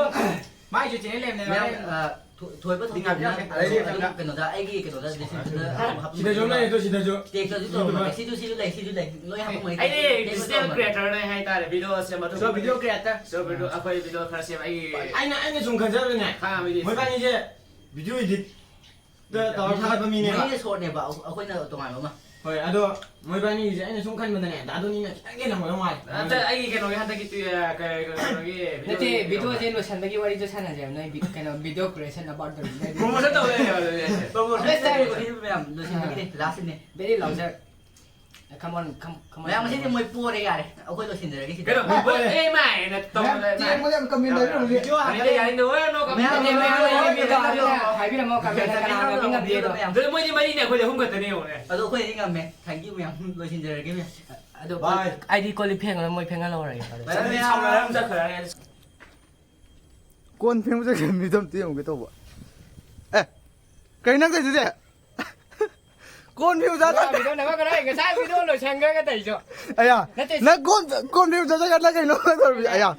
ꯃꯥꯏꯁꯨ ꯆꯦꯅꯦꯜ ꯂꯩꯕꯅꯦ, ꯃꯌꯥꯝ, ꯍꯣꯔꯦꯟ꯫ ꯑ, ꯊꯣ-, ꯊꯣꯏꯕ ꯊꯧꯗꯣꯛ ꯉꯥꯛꯇ, ꯊꯣꯛꯈꯤꯕꯅ ꯉꯥꯛꯇ, ꯑꯗꯨꯝ ꯉꯥꯛꯇ꯫ ꯀꯩꯅꯣꯗ, ꯑꯩꯒꯤ ꯀꯩꯅꯣꯗ, description-ꯗ ꯑꯗꯨꯝ ꯍꯥꯞꯄꯝꯒꯦ꯫ ꯁꯤꯗꯁꯨ ꯂꯩ, ꯑꯗꯨ ꯁꯤꯗꯁꯨ꯫ Text-ꯇꯁꯨ ꯇꯧꯔꯝꯃꯒꯦ꯫ ꯌꯨꯇ꯭ꯌꯨꯕꯔ꯫ ꯁꯤꯁꯨ, ꯁꯤꯁꯨ ꯂꯩ, ꯁꯤꯁꯨ ꯂꯩ꯫ ꯂꯣꯏ ꯍꯥꯞꯄꯝꯃꯒꯦ꯫ ꯑꯩꯗꯤ text digital ꯇꯧꯔꯝꯃꯒꯦ꯫ Creator-ꯅꯦ ꯍꯥꯏꯇꯥꯔꯦ, video ꯁꯦꯝꯕ ꯑꯗꯨꯝ꯫ So, video creator꯫ So, video, ꯑꯩꯈꯣꯏ video ꯈꯔ ꯁꯦꯝ, ꯑꯩ ꯑꯩꯅ, ꯑꯩꯅ ꯁꯨꯝ ꯈꯟꯖꯕꯗꯅꯦ, ꯈꯥꯡꯉꯝꯃꯤꯗꯤ꯫ ꯃꯣꯏꯕꯥꯅꯤꯁꯦ video edit-ꯇ ꯇꯧꯔ ꯊꯥꯒꯠꯄ ꯃꯤꯅꯦꯕ꯫ ꯃꯣꯏꯅ short-ꯅꯦꯕ, ꯑꯩꯈꯣꯏꯅ ꯇꯣꯉꯥꯟꯕ ꯑꯃ꯫ ꯍꯣꯏ, ꯑꯗꯣ ꯃꯣꯏꯕꯥꯅꯤꯒꯤꯁꯦ ꯑꯩꯅ ꯁꯨꯝ ꯈꯟꯕꯗꯅꯦ, ꯗꯥꯗꯣꯅꯤꯅ ꯈꯤꯇꯪ ꯍꯦꯜꯂꯝꯒꯗꯧ ꯃꯥꯜꯂꯦ꯫ ꯑꯗ ꯑꯩꯒꯤ ꯀꯩꯅꯣꯒꯤ ꯍꯟꯗꯛꯀꯤ ꯇꯨ-, ꯑ, ꯀ-, ꯀ-, ꯀꯩꯅꯣꯒꯤ ꯅꯠꯇꯦ, video ꯚꯤꯗꯤꯑꯣꯁꯦ ꯂꯣꯏꯁꯟꯕꯒꯤ ꯋꯥꯔꯤꯗꯣ ꯁꯥꯟꯅꯁꯦꯕ, ꯅꯣꯏ ꯚꯤ-, ꯀꯩꯅꯣ, video creation about the promotion ꯇꯧ ꯂꯩꯔꯦꯕ ꯑꯗꯨꯗꯤ꯫ Promotion ꯇꯧ ꯂꯩꯔꯦꯕ꯫ ꯃꯌꯥꯝ ꯂꯣꯏꯁꯤꯟꯕꯒꯤꯅꯦ, lastꯅꯦ꯫ Very louder. Come on, come, come on. ꯃꯌꯥꯝ, ꯉꯁꯤꯗꯤ ꯃꯣꯏ ꯄꯣꯔꯦ, ꯌꯥꯔꯦ, ꯑꯩꯈꯣꯏ ꯂꯣꯏꯁꯤꯟꯖꯔꯒꯦ ꯁꯤꯗ꯫ ꯀꯩꯅꯣ, ꯃꯣꯏ ꯄꯣꯔꯦ, ꯃꯥꯏ, ꯅ ꯇꯧ ꯃꯌꯥꯝ ꯂꯩ, ꯃꯥꯏ꯫ ꯇꯦꯡꯕꯗ ꯌꯥꯝ comment ꯇꯧꯔꯤ ꯍꯧꯖꯤꯛ꯫ ꯌꯥꯔꯦ, ꯌꯥꯔꯦ, ꯌꯥꯔꯦ, ꯅꯣ, ꯅꯣ comment ꯃꯌꯥꯝ ꯇꯧ ꯂꯩ, ꯃꯌꯥꯝ ꯂꯩ, ꯃꯌꯥꯝ ꯂꯩ, ꯃꯌꯥꯝ ꯂꯩ꯫ ꯍꯥꯏꯕꯤꯔꯝꯃꯣ, comment ꯀꯅꯥ ꯉꯝꯃꯤ ꯉꯝꯗꯦꯗꯣ꯫ ꯑꯗꯣ ꯃꯣꯏꯗꯤ ꯃꯔꯤꯅꯦ, ꯑꯩꯈꯣꯏꯗꯤ ꯑꯍꯨꯝ ꯈꯛꯇꯅꯦ ꯌꯦꯡꯉꯨꯅꯦ꯫ ꯑꯗꯣ ꯑꯩꯈꯣꯏꯗꯤ ꯉꯝꯃꯦ꯫ Thank you ꯃꯌꯥꯝ, ꯂꯣꯏꯁꯤꯟꯖꯔꯒꯦ ꯃꯌꯥꯝ꯫ ꯑꯗꯣ bye꯫ ꯑꯩꯗꯤ ꯀꯣꯜ ꯂꯤꯛ ꯐꯦꯡꯉꯔꯣꯏ, ꯃꯣꯏ ꯐꯦꯡꯍꯜꯍꯧꯔꯒꯦ꯫ ꯕꯥꯏ ꯃꯌꯥꯝ꯫ ꯁꯥꯎꯅꯔ ꯑꯗꯨꯝ ꯆꯠꯈ꯭ꯔꯦ꯫ ꯀꯣꯟ ꯐꯦꯡꯕ ꯆꯠꯈ꯭ꯔꯦ ꯃꯤꯗꯣ ꯑꯝꯇ ꯌꯦꯡꯉꯨꯒꯦ ꯇꯧꯕ꯫ ꯑꯦ, ꯀꯩ ꯅꯪ ꯇꯧꯏꯗꯨꯗꯤ? ꯀꯣꯟ ꯐꯦꯡꯕ ꯆꯠ-, ꯉꯁꯥꯏ video ꯅꯝꯃꯛꯀꯅꯣ, ꯑꯩ ꯉꯁꯥꯏ video ꯂꯣꯏꯁꯟꯈ꯭ꯔꯒ ꯇꯧꯏꯁꯨ꯫ ꯑꯌꯥ, ꯅꯠꯇꯦ꯫ ꯅꯪ ꯀꯣꯟ, ꯀꯣꯟ ꯐꯦꯡꯕ ꯆꯠ-, ꯆꯠ-, ꯅꯪ ꯀꯩꯅꯣ ꯇꯧꯔꯤꯁꯦ? ꯑꯌꯥ,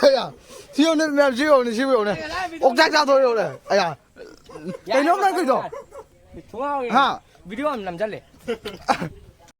ꯑꯌꯥ, ꯁꯤ ꯌꯦꯡꯉꯨꯅꯦ ꯃꯌꯥꯝ, ꯁꯤ ꯌꯦꯡꯉꯨꯅꯦ, ꯁꯤ ꯌꯦꯡꯉꯨꯅꯦ꯫ ꯉꯁꯥꯏ video ꯑꯣꯛꯆꯥꯛ ꯆꯥꯗꯣꯔꯦ ꯌꯦꯡꯉꯨꯅꯦ꯫ ꯑꯌꯥ, ꯀꯩꯅꯣ ꯅꯪ ꯇꯧꯏꯗꯣ? ꯊꯨꯡꯒꯥꯎ ꯍꯥ? Video ꯑꯃ ꯅꯝꯖꯜꯂꯦ꯫